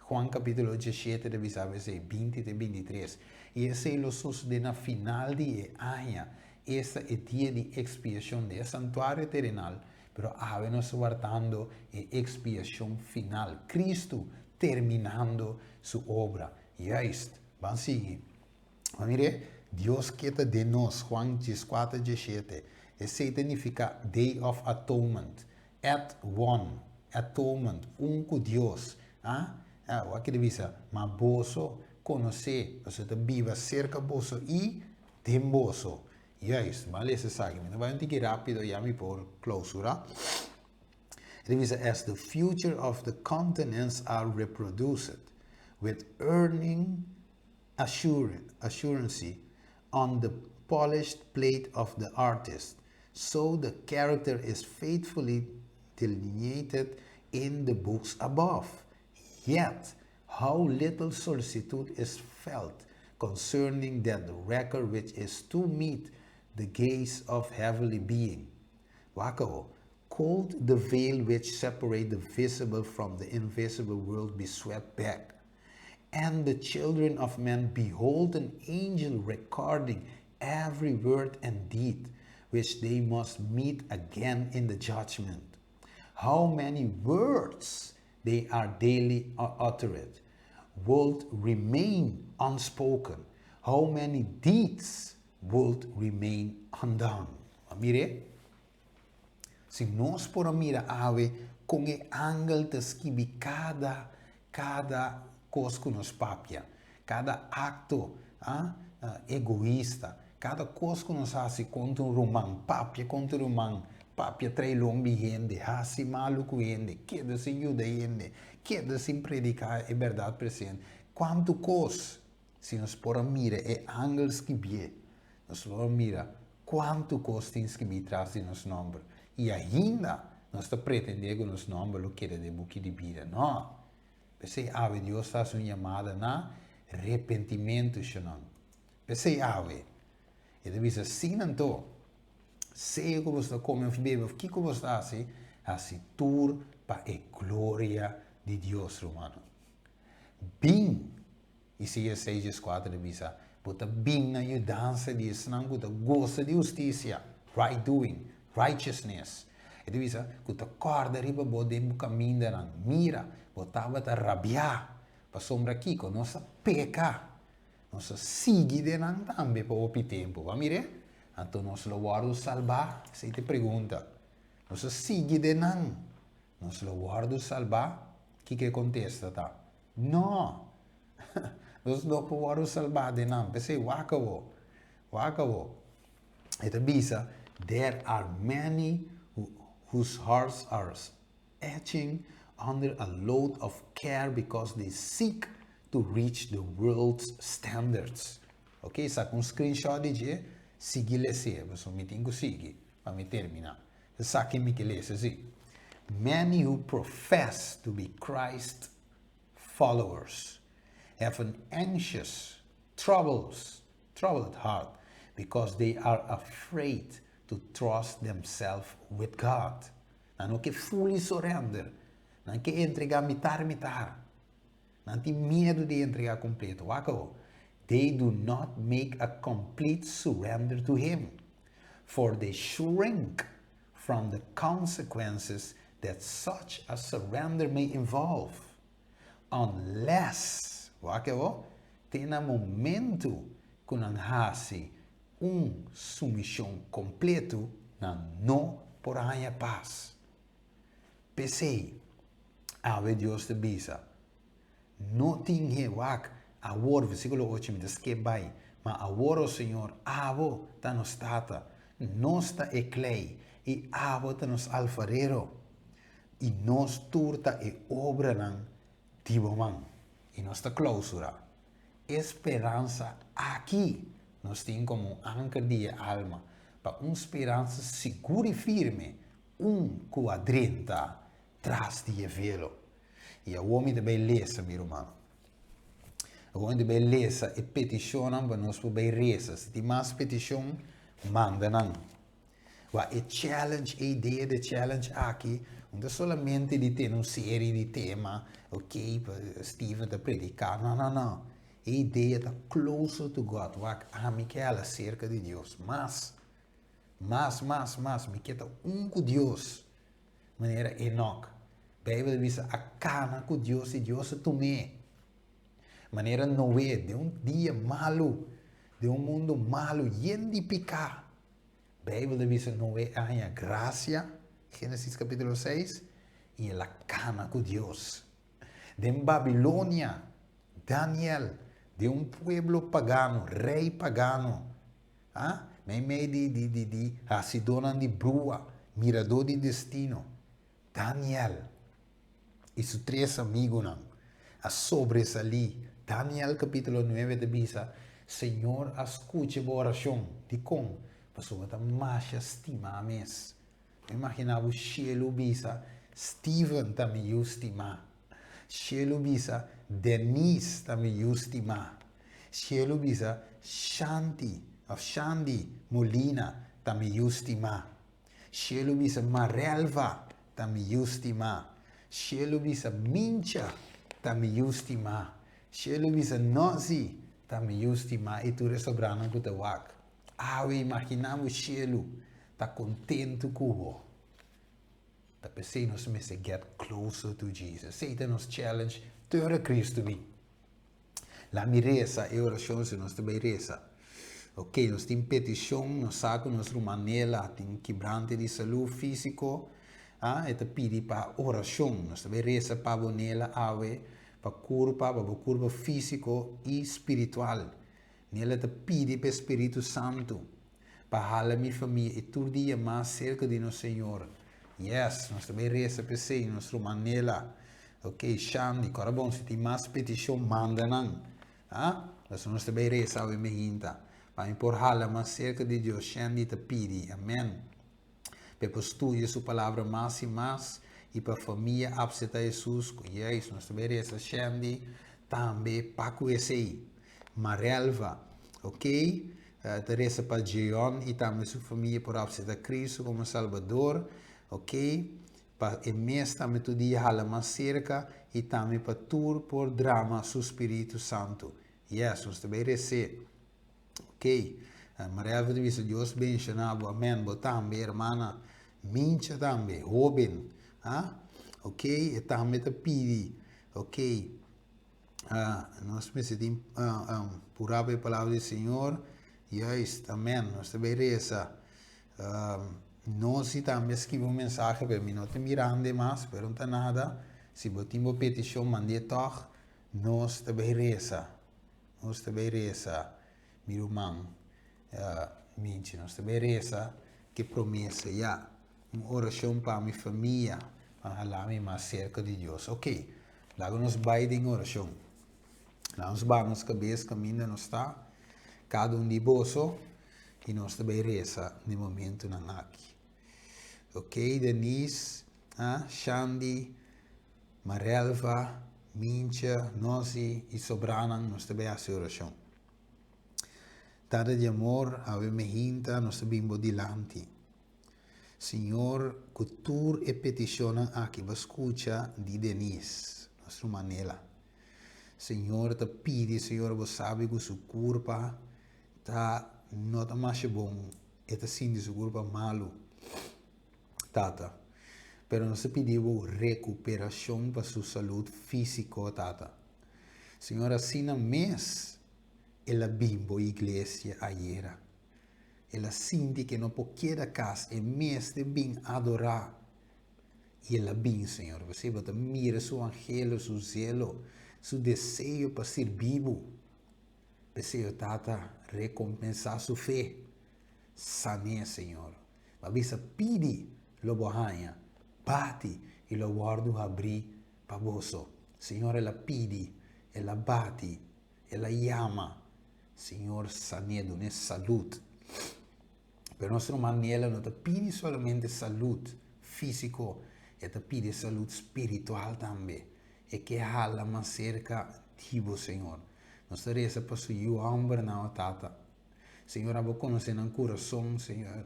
Juan kapítulo diesshete ta bisa esei, 20 te 23. I esei lo sosodé na final di e aña, esta e dia di ekspiashon den e santuario terenal, pero awe nos ta wardando e ekspiashon final, Kristu terminando su obra. Juist. Ban sigui. Ban mir'é, Dios ke ta den nos, Juan 14, 17. Esei ta nifiká Day of Atonement. At one. Atonement. Un ku Dios. Ah? Ah, wak ta bisa, Ma boso konosé, pasobra ta biba serka boso i den boso. Juist. Ban lesa esaki. Mi ta bai un tiki rápido ya mi por klousurá. E ta bisa, As the future of the continents are reproduced with earning assurancy on the polished plate of the artist, so the character is faithfully delineated in the books above. Yet, how little solicitude is felt concerning that record which is to meet the gaze of heavenly being. Wak awo, Could the veil which separate the visible from the invisible world be swept back, and the children of men behold an angel recording every word and deed which they must meet again in the judgment? How many words they are daily uttered would remain unspoken? How many deeds would remain undone? Mire, Si nos por a mira awe kon e angel ta skibi kada, kada kos ku nos papia, kada akto egoista, kada kos ku nos hasi kontra un ruman, papia kontra un ruman, papia trailon di hende, hasi malu ku hende, keda sin yuda hende, keda sin prediká e bèrdat presente. Kuantu kos! Si nos por a mira e angel skibié, nos lo a mira kuantu kos tin skibí tras di nos nòmber. I ainda nos ta pretendé ku nos nòmber lo keda den buki di bida. Nò! P'esei awe Dios ta hasi un yamada na repentimentu, shonnan. P'esei awe, E ta bisa, Sin anto, sea ku boso ta kome òf bebe òf kiko boso ta hasi, hasi tur pa e gloria di Dios, rumannan. Bin! Isaías 6, 14 ta bisa, Bo ta bin na yudansa di esnan ku ta gosa di hustisia, right doing, righteousness. E ta bisa ku ta kòrda riba bo den bo kamindanan. Mira, bo tabata rabiá pasobra kiko? Nos a peka. Nos a sigui den nan tambe pa hopi tempu. Bo a mir'é? Anto nos lo wòrdu salbá? Esei ta e pregunta. Nos a sigui den nan. Nos lo wòrdu salbá? Kiko e kontesta ta? No! Nos no por wòrdu salbá den nan. P'esei wak awor. Wak awor. E ta bisa, There are many who, whose hearts are aching under a load of care because they seek to reach the world's standards. Ok, saka un screenshot di dje, sigui les'é, pasobra mi tin ku sigui pa mi terminá. Esaki mi ke lesa si. Many who profess to be Christ's followers have an anxious, troubles, troubled heart because they are afraid to trust themselves with God. Nan no ke fully surrender. Nan ke entregá mitar mitar. Nan tin miedu di entregá kompleto. Wak awor. They do not make a complete surrender to Him, for they shrink from the consequences that such a surrender may involve, unless, wak awor, te na momentu ku nan hasi un sumishon kompleto, nan no por haña pas. P'esei, awe Dios ta bisa, No tin he wak, awor, versíkulo ocho, mi ta skep bai, ma awor, o Señor, abo ta nos Tata, nos ta e klei, i abo ta nos alfarero, i nos tur ta e obranan di bo man. I nos ta klousura. E speransa aki nos tin komo un anker di e alma, pa un speransa sigur i firme, un ku a drenta tras di e velo. I awor mi ta bai lesa, mi ruman. Awor mi ta bai lesa e petishonnan pa nos por bai resa. Si tin mas petishon, manda nan. Wak e challenge, e idea di e challenge aki no ta solamente di tene un serie di tema, ok, pa Steven ta prediká. No, no, no. E idea ta closer to God. Wak, ami ke hala serka di Dios mas, mas, mas, mas. Mi ke ta un ku Dios. Manera Enok. Beibel ta bisa a kana ku Dios i Dios a tum'é. Manera Noé, den un dia malu, den un mundu malu yen di piká. Beibel ta bisa Noé a haña grasia, Génesis kapítulo seis, i el a kana ku Dios. Den Babilonia, Daniel, den un pueblo pagano, rei pagano, A Meimei di di di di hasidónan di brua, miradó di destino, Daniel i su tres amigunan a sobresalí. Daniel kapítulo nuebe ta bisa, Señor a skucha bo orashon. Dikon? Pasobra ta masha stimá mes. Mi imaginá bo shelu bisa, Steven ta mi yu stimá. Shelu bisa, Denise ta mi yu stimá. Shelu bisa, Shanti òf Shandy Molina ta mi yu stimá. Shelu bisa, Marelva ta mi yu stimá. Shelu bisa, Mincha ta mi yu stimá. Shelu bisa, Nozi ta mi yu stimá i tur e sobranan ku ta wak. Awe imaginá bo shelu ta kontentu ku bo. Ta p'esei nos mester get closer to Jesus. Esei ta nos challenge te ora Cristo bin. La mi resa e orashon si nos ta bai resa. Ok, nos tin petishon, nos sa ku nos ruman Nela tin kibrante di salú físiko, ah, e ta pidi pa orashon. Nos ta bai resa pa bo Nela awe, pa kurpa, pa bo kurpa físiko i spiritual. Nela ta pidi pa e Spiritu Santu pa hala mi famia i tur dia mas serka di nos Señor. Yes, nos ta bai resa p'esei, nos ruman Nela. Ok, Shandy, kora bon, si tin mas petishon, manda nan. Ah, pasobra nos ta bai resa awe mehinta. Pa mi por hala mas serka di Dios, Shandy ta pidi. Amen. Pa e por studia su palabra mas i mas i pa famia apseta Hesus ku Yeis. Nos ta bai resa Shandy tambe pa ku esei. Marelva, ok, ta resa pa Jeon i tambe su famia por apseta Cristo komo Salbador, ok, pa e mes tambe tur dia hala mas serka i tambe pa tur por drama su Spiritu Santu. Yes, nos ta bai res'é. Ok, Marelva ta bisa Dios benshoná bo, amen, bo tambe hermana. Mincha tambe, hoben, ah, ok, e tambe ta pidi, ok, ah, nos mester tin ah, um, purá pa e palabra di Señor, juist, amen, nos ta bay reza. Um, nos si tambe skibi un mensahe, pero mi no ta mirando mas, pero no ta nada, si bo tin bo peticion, mand'é tog, nos ta bay reza, nos ta bay reza, mi ruman. Minchi, nos ta bay reza ke promesa, ya. Un oracion pa mi famia, pa hala mi mas cerca di Dios. Ok, laga nos bay den oracion. Laga nos baha nos cabes caminda nos ta, cada un di boso, y nos ta bay reza den momentonan aki. Ok, Denise, ah, Shandy, Marelva, Mincha, Nosi y sobranan, nos ta bay haci oracion. Tata di amor, awe me hinta nos ta bin bo dilanti. Señor, cu tur e peticionnan aki bo scucha di Denise, nos ruman Nela. Señor ta pidi, Señor, bo sabi cu su curpa ta no ta masha bon, e ta sinti su curpa malu, Tata. Pero nos ta pidi bo recuperacion pa su salud fisico, Tata. Señor, asina mes el a bin bo iglesia ayera. El a sinti ke no por keda kas, e mester bin adorá. I el a bin, Señor. P'esei bo ta mira su anhelo, su zelo, su deseo pa sirbi bo. P'esei, o Tata, rekompensá su fe. San'é, Señor. Bo a bisa, Pidi, lo bo haña. Bati, i lo wòrdu habrí pa boso. Señor, el a pidi, el a bati, el a yama. Señor san'é, dun'é salud. Pero nos ruman Nela no ta pidi solamente salud físico, e ta pidi salud spiritual tambe. E ke hala mas serka di bo, Señor. Nos ta resa pa su yu hòmbernan, o Tata. Señor, abo konosé nan kurason, Señor.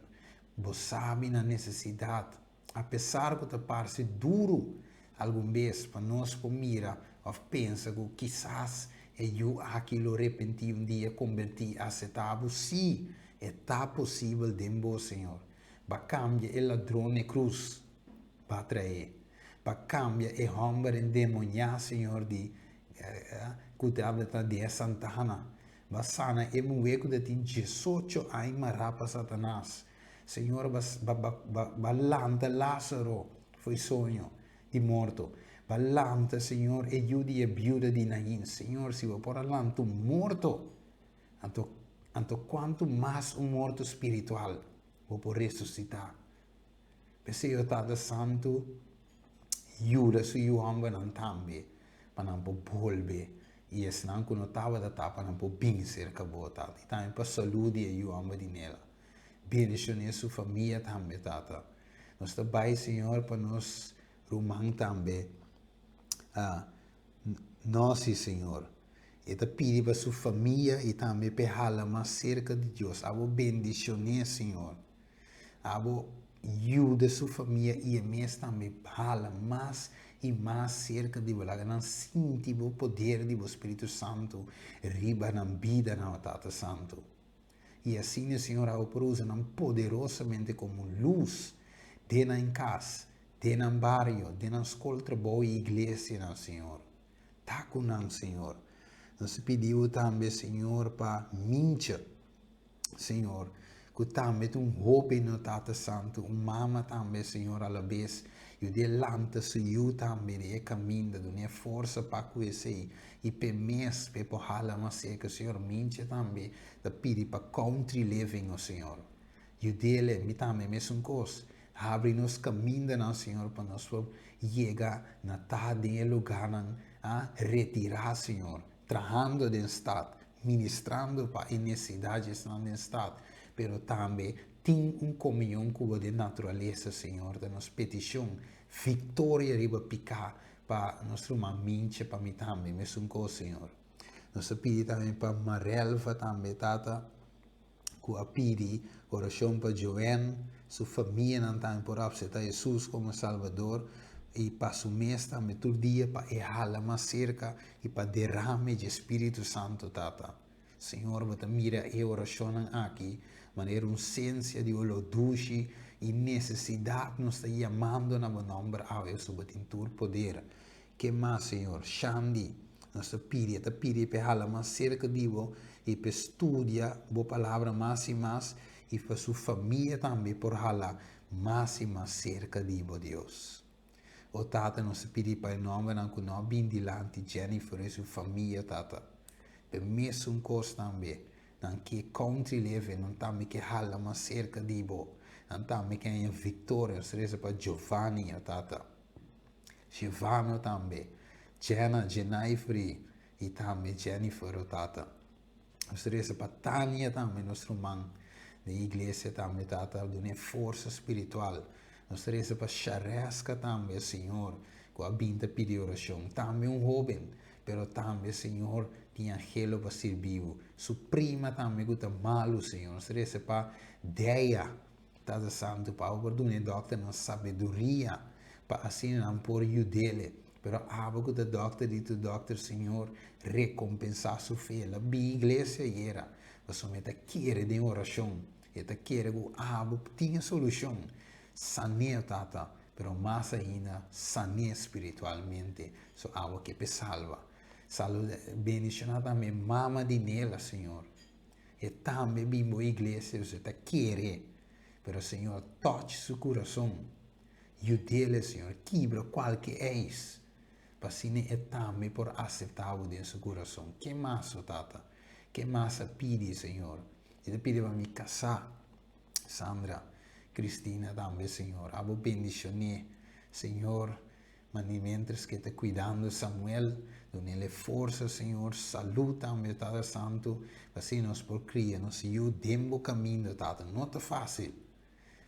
Bo sabi nan nesesidat. Apesar ku ta parse duru algun bes pa nos por mira òf pensa ku kisas e yu aki lo repentí un dia, kombertí i asetá bo, sí, e ta posibel den bo, Señor. Ba kambia e ladron n'e krus, ba traé. Ba kambia e hòmber endemoniá, Señor, di ku tabata di e santana. Ba sana e muhé ku ta tin diesocho aña mará pa Satanas. Señor ba ba ba ba lanta Lázaro fo'i soño di morto. Ba lanta, Señor, e yu di e biuda di Naín. Señor, si bo por a lanta un morto, anto anto kuantu mas un morto spiritual bo por resusitá. P'esei, o Tata Santu, yuda su yu hòmbernan tambe pa nan por bolbe i esnan ku no tabata ta pa nan por bin serka bo, Tata. I tambe pa salú di e yu hòmber di Nela. Bendicione su famia tambe, Tata. Nos ta bai, Señor, pa nos ruman tambe. Ah, nosi, Señor. E ta pidi pa su famia i tambe p'e hala mas cerca di Dios. Abo bendicione, Señor. Abo yuda su famia i e mes tambe hala mas i mas cerca di bo. Laga nan sinti bo poder di bo Spiritu Santu riba nan bidanan, Tata Santu. I asina e Señor a por usa nan poderosamente komo lus den nan kas, den nan bario, den nan skol, trabou i iglesianan, Señor. Ta ku nan, Señor. Nos ta pidi Bo tambe, Señor, pa mincha, Señor, ku tambe ta un hoben no Tata Santu, un mama tambe, Señor, alabes Yud'é lanta su yu tambe den e kaminda, dun'é forsa pa ku esei i p'e mes p'e por hala mas serka. Señor, mincha tambe ta pidi pa country living, o Señor. Yud'é, mi tambe mesun kos. Habri nos kamindanan, Señor, pa nos por yega na ta den e lugánan a retirá, Señor, trahando den stat, ministrando pa e nesidatnan den stat, pero tambe tin un komunion ku bo den naturalesa, Señor. Ta nos petishon, viktoria riba piká pa nos ruman Minche, pa mi tambe, mesun kos, Señor. Nos ta pidi tambe pa Marelva tambe, Tata, ku a pidi orashon pa Joanne, su famianan tambe por apseptá Hesus komo Salbador i pa su mes tambe tur dia pa e hala mas serka i pa derame dje Spiritu Santu, Tata. Señor, bo ta mira e orashonnan aki manera un sensia di oló dushi i nesesidat nos ta yamando na bo nòmber awe pasobra bo tin tur poder. Ke mas, Señor? Shandy, nos ta pidi, e ta pidi pa e hala mas serka di bo i pa e studia bo palabra mas i mas i pa su famia tambe por hala mas i mas serka di bo, Dios. O Tata, nos ta pidi pa e nòmbernan ku no a bin dilanti Jennifer i su famia, Tata. P'e mesun kos tambe, nan ke country living, nan tambe ke hala mas serka di Bo. Nan tambe ke haña viktoria. Nos ta resa pa Giovanni, o Tata. Giovano tambe, Jenna, Jenaifri i tambe Jennifer, o Tata. Nos ta resa pa Tania tambe, nos ruman den iglesia tambe, Tata, dun'e forsa spiritual. Nos ta resa pa Shareska tambe, Señor, ku a bin ta pidi orashon. Tambe un hoben, pero tambe, Señor, tin anhelo pa sirbi bo. Su prima tambe ku ta malu, Señor. Nos ta resa pa Deya, Tata Santu, pa abo por duna e dòkternan sabiduria pa asina nan por yud'el. Pero abo ku ta dòkter di tur dòkter, Señor, rekompensá su fe. El a bin iglesia ayera, pasobra e ta kere den orashon. E ta kere ku abo tin e solushon. San'é, Tata, pero mas ainda san'é spiritualmente, so abo ke p'e salba. Saluda, bendishoná tambe mama di Nela, Señor. E tambe bin bo iglesia pasobra e ta kere. Pero Señor touch su kurason. Yud'el, Señor, kibra kualke eis pa asina e tambe por aseptá bo den su kurason. Ke mas, o Tata? Ke mas a pidi, Señor? E ta pidi pa mi kasá, Sandra, Cristina tambe, Señor. Abo bendishon'é, Señor. Mandi mientras ke ta kuidando Samuel, dun'el e forsa, Señor, salú tambe, Tata Santu, pa asina nos por kria nos yu den bo kaminda, Tata. No ta fásil,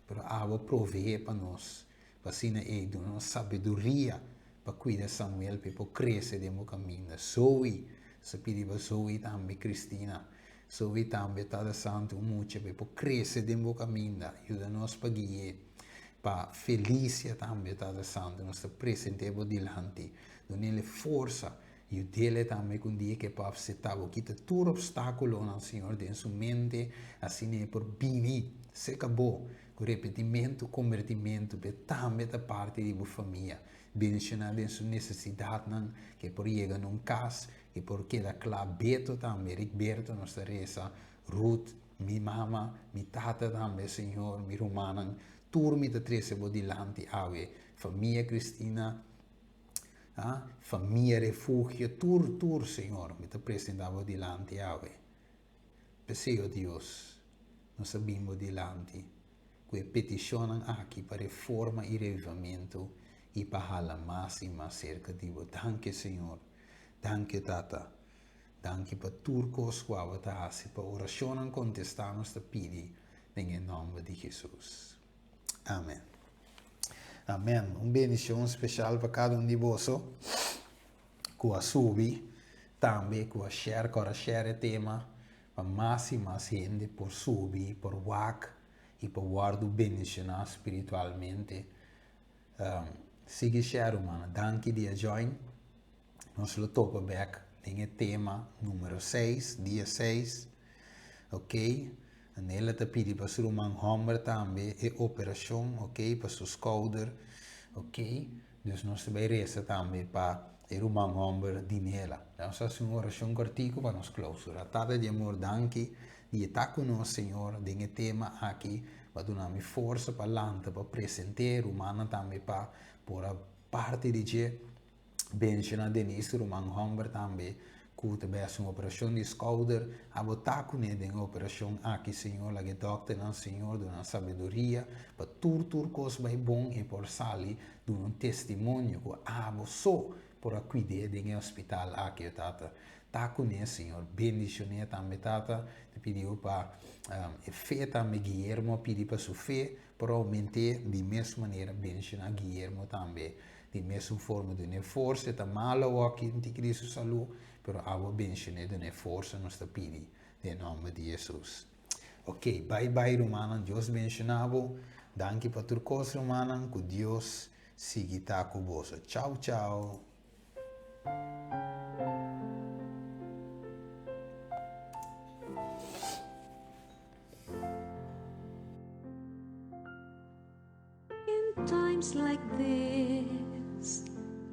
pero abo proveé pa nos, pa asina ei duna nos sabiduria pa kuida Samuel pa e por krese den bo kaminda. Zoe, nos ta pidi pa Zoe tambe, Cristina, Zoe tambe, Tata Santu, un mucha pa e por krese den bo kaminda, yuda nos pa gui'é. Pa Felicia tambe, Tata Santu, nos ta present'é bo dilanti. Dun'el e forsa, yud'el tambe ku un dia ku e por apseptá bo. Kita tur opstákulonan, Señor, den su mente, asina e por bini serka bo ku repentimentu, kombertimentu, p'e tambe ta parti di bo famia. Bendishoná den su nesesidatnan, ku e por yega na un kas, ku e por keda kla. Beto tambe, Rikberto, nos ta resa, Ruth, Mi mama, mi tata tambe, Señor, mi rumannan, tur mi ta trece bo dilanti awe. Famia Cristina, ah, famia Refugio, tur, tur, Señor, mi ta presenta bo dilanti awe. P'esei, o Dios, nos a bin bo dilanti cu e peticionnan aki pa reforma y revivamento y pa hala mas y mas cerca di bo. Danki, Señor. Danki, Tata. Danki pa tur kos ku abo ta hasi pa orashonnan kontestá nos ta pidi den e nòmber di Hesus. Amen. Amen. Un bendishon speshal pa kada un di boso ku a subi tambe ku a share ku a share e tema pa mas i mas hende por subi, por wak i por wòrdu bendishoná spiritualmente. Um, sigui share rumannan. Danki di a join. Nos lo topa bek den e tema numero seis, dia seis. Ok, Anela ta pidi pa su ruman homber tambe e operacion, ok, pa su skouder. Ok, dus nos ta bay reza tambe pa e ruman homber di Nela. Nos haci un oracion cortico pa nos clausura. Tata di amor, danki di e ta cu nos, Señor, den e tema aki, pa duna mi forsa pa lanta, pa presente rumannan tambe pa por a parti di dje. Benshoná Denise ruman hòmber tambe ku ta bai hasi un operashon di skouder. Abo ta kuné den e operashon aki, Señor. Laga e dòkternan, Señor, duna nan sabiduria pa tur tur kos bai bon i por sali duna un testimonio ku abo so por a kuid'é den e hospital aki, o Tata. Ta kuné, Señor. Bendishoné tambe, Tata. Ta pidi bo pa e fe tambe Guillermo a pidi pa su fe por oument'é di mes manera. Bendishoná Guillermo tambe. Di mesun forma dun'e forsa, e ta malo awor ki tin Cristo salú, pero abo benshon'é dun'e forsa nos ta pidi den nomber di Jesus. Ok, bai bai rumannan, Dios benshoná bo, danki pa tur kos rumannan, ku Dios sigui ta ku boso. Chau chau. Times like this,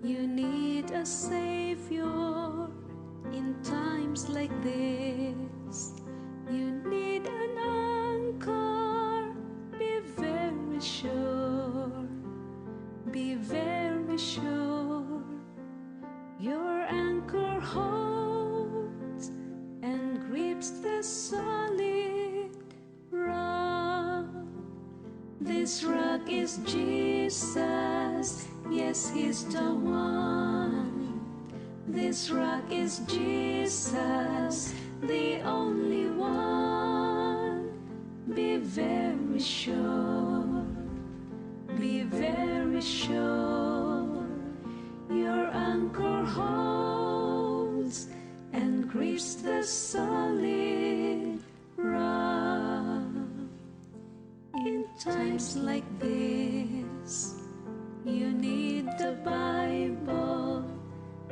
you need a savior. In times like this, you need an anchor. Be very sure, be very sure. Your anchor holds and grips the solid rock. This rock is Jesus, yes, He's the one. This rock is Jesus, the only one. Be very sure, be very sure. Your anchor holds and grips the solid rock. In times like this, you need the Bible.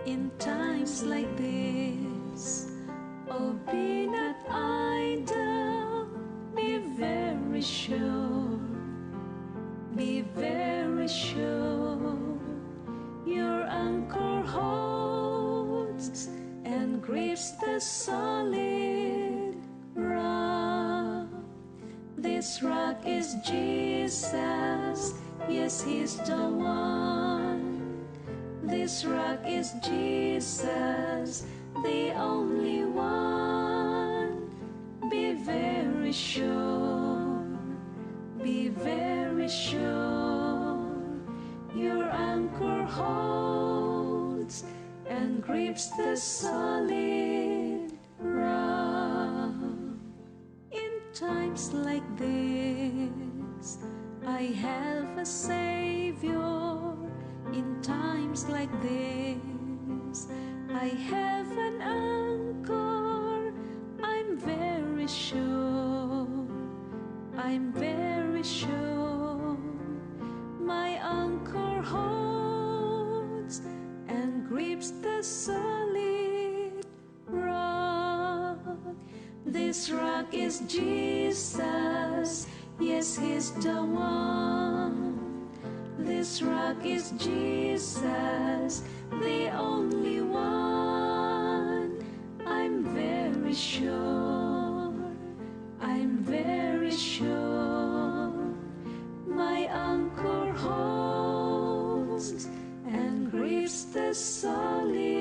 In times like this, oh, be not idle, be very sure, be very sure. Your anchor holds and grips the solid rock. This rock is Jesus, yes, He's the one. This rock is Jesus, the only one. Be very sure, be very sure. Your anchor holds and grips the solid rock. In times like this, I have a Savior. In times like this, I have an anchor. I'm very sure, I'm very sure. My anchor holds and grips the solid rock. This rock is Jesus, yes, He's the one. This rock is Jesus, the only one. I'm very sure, I'm very sure. My anchor holds and grips the solid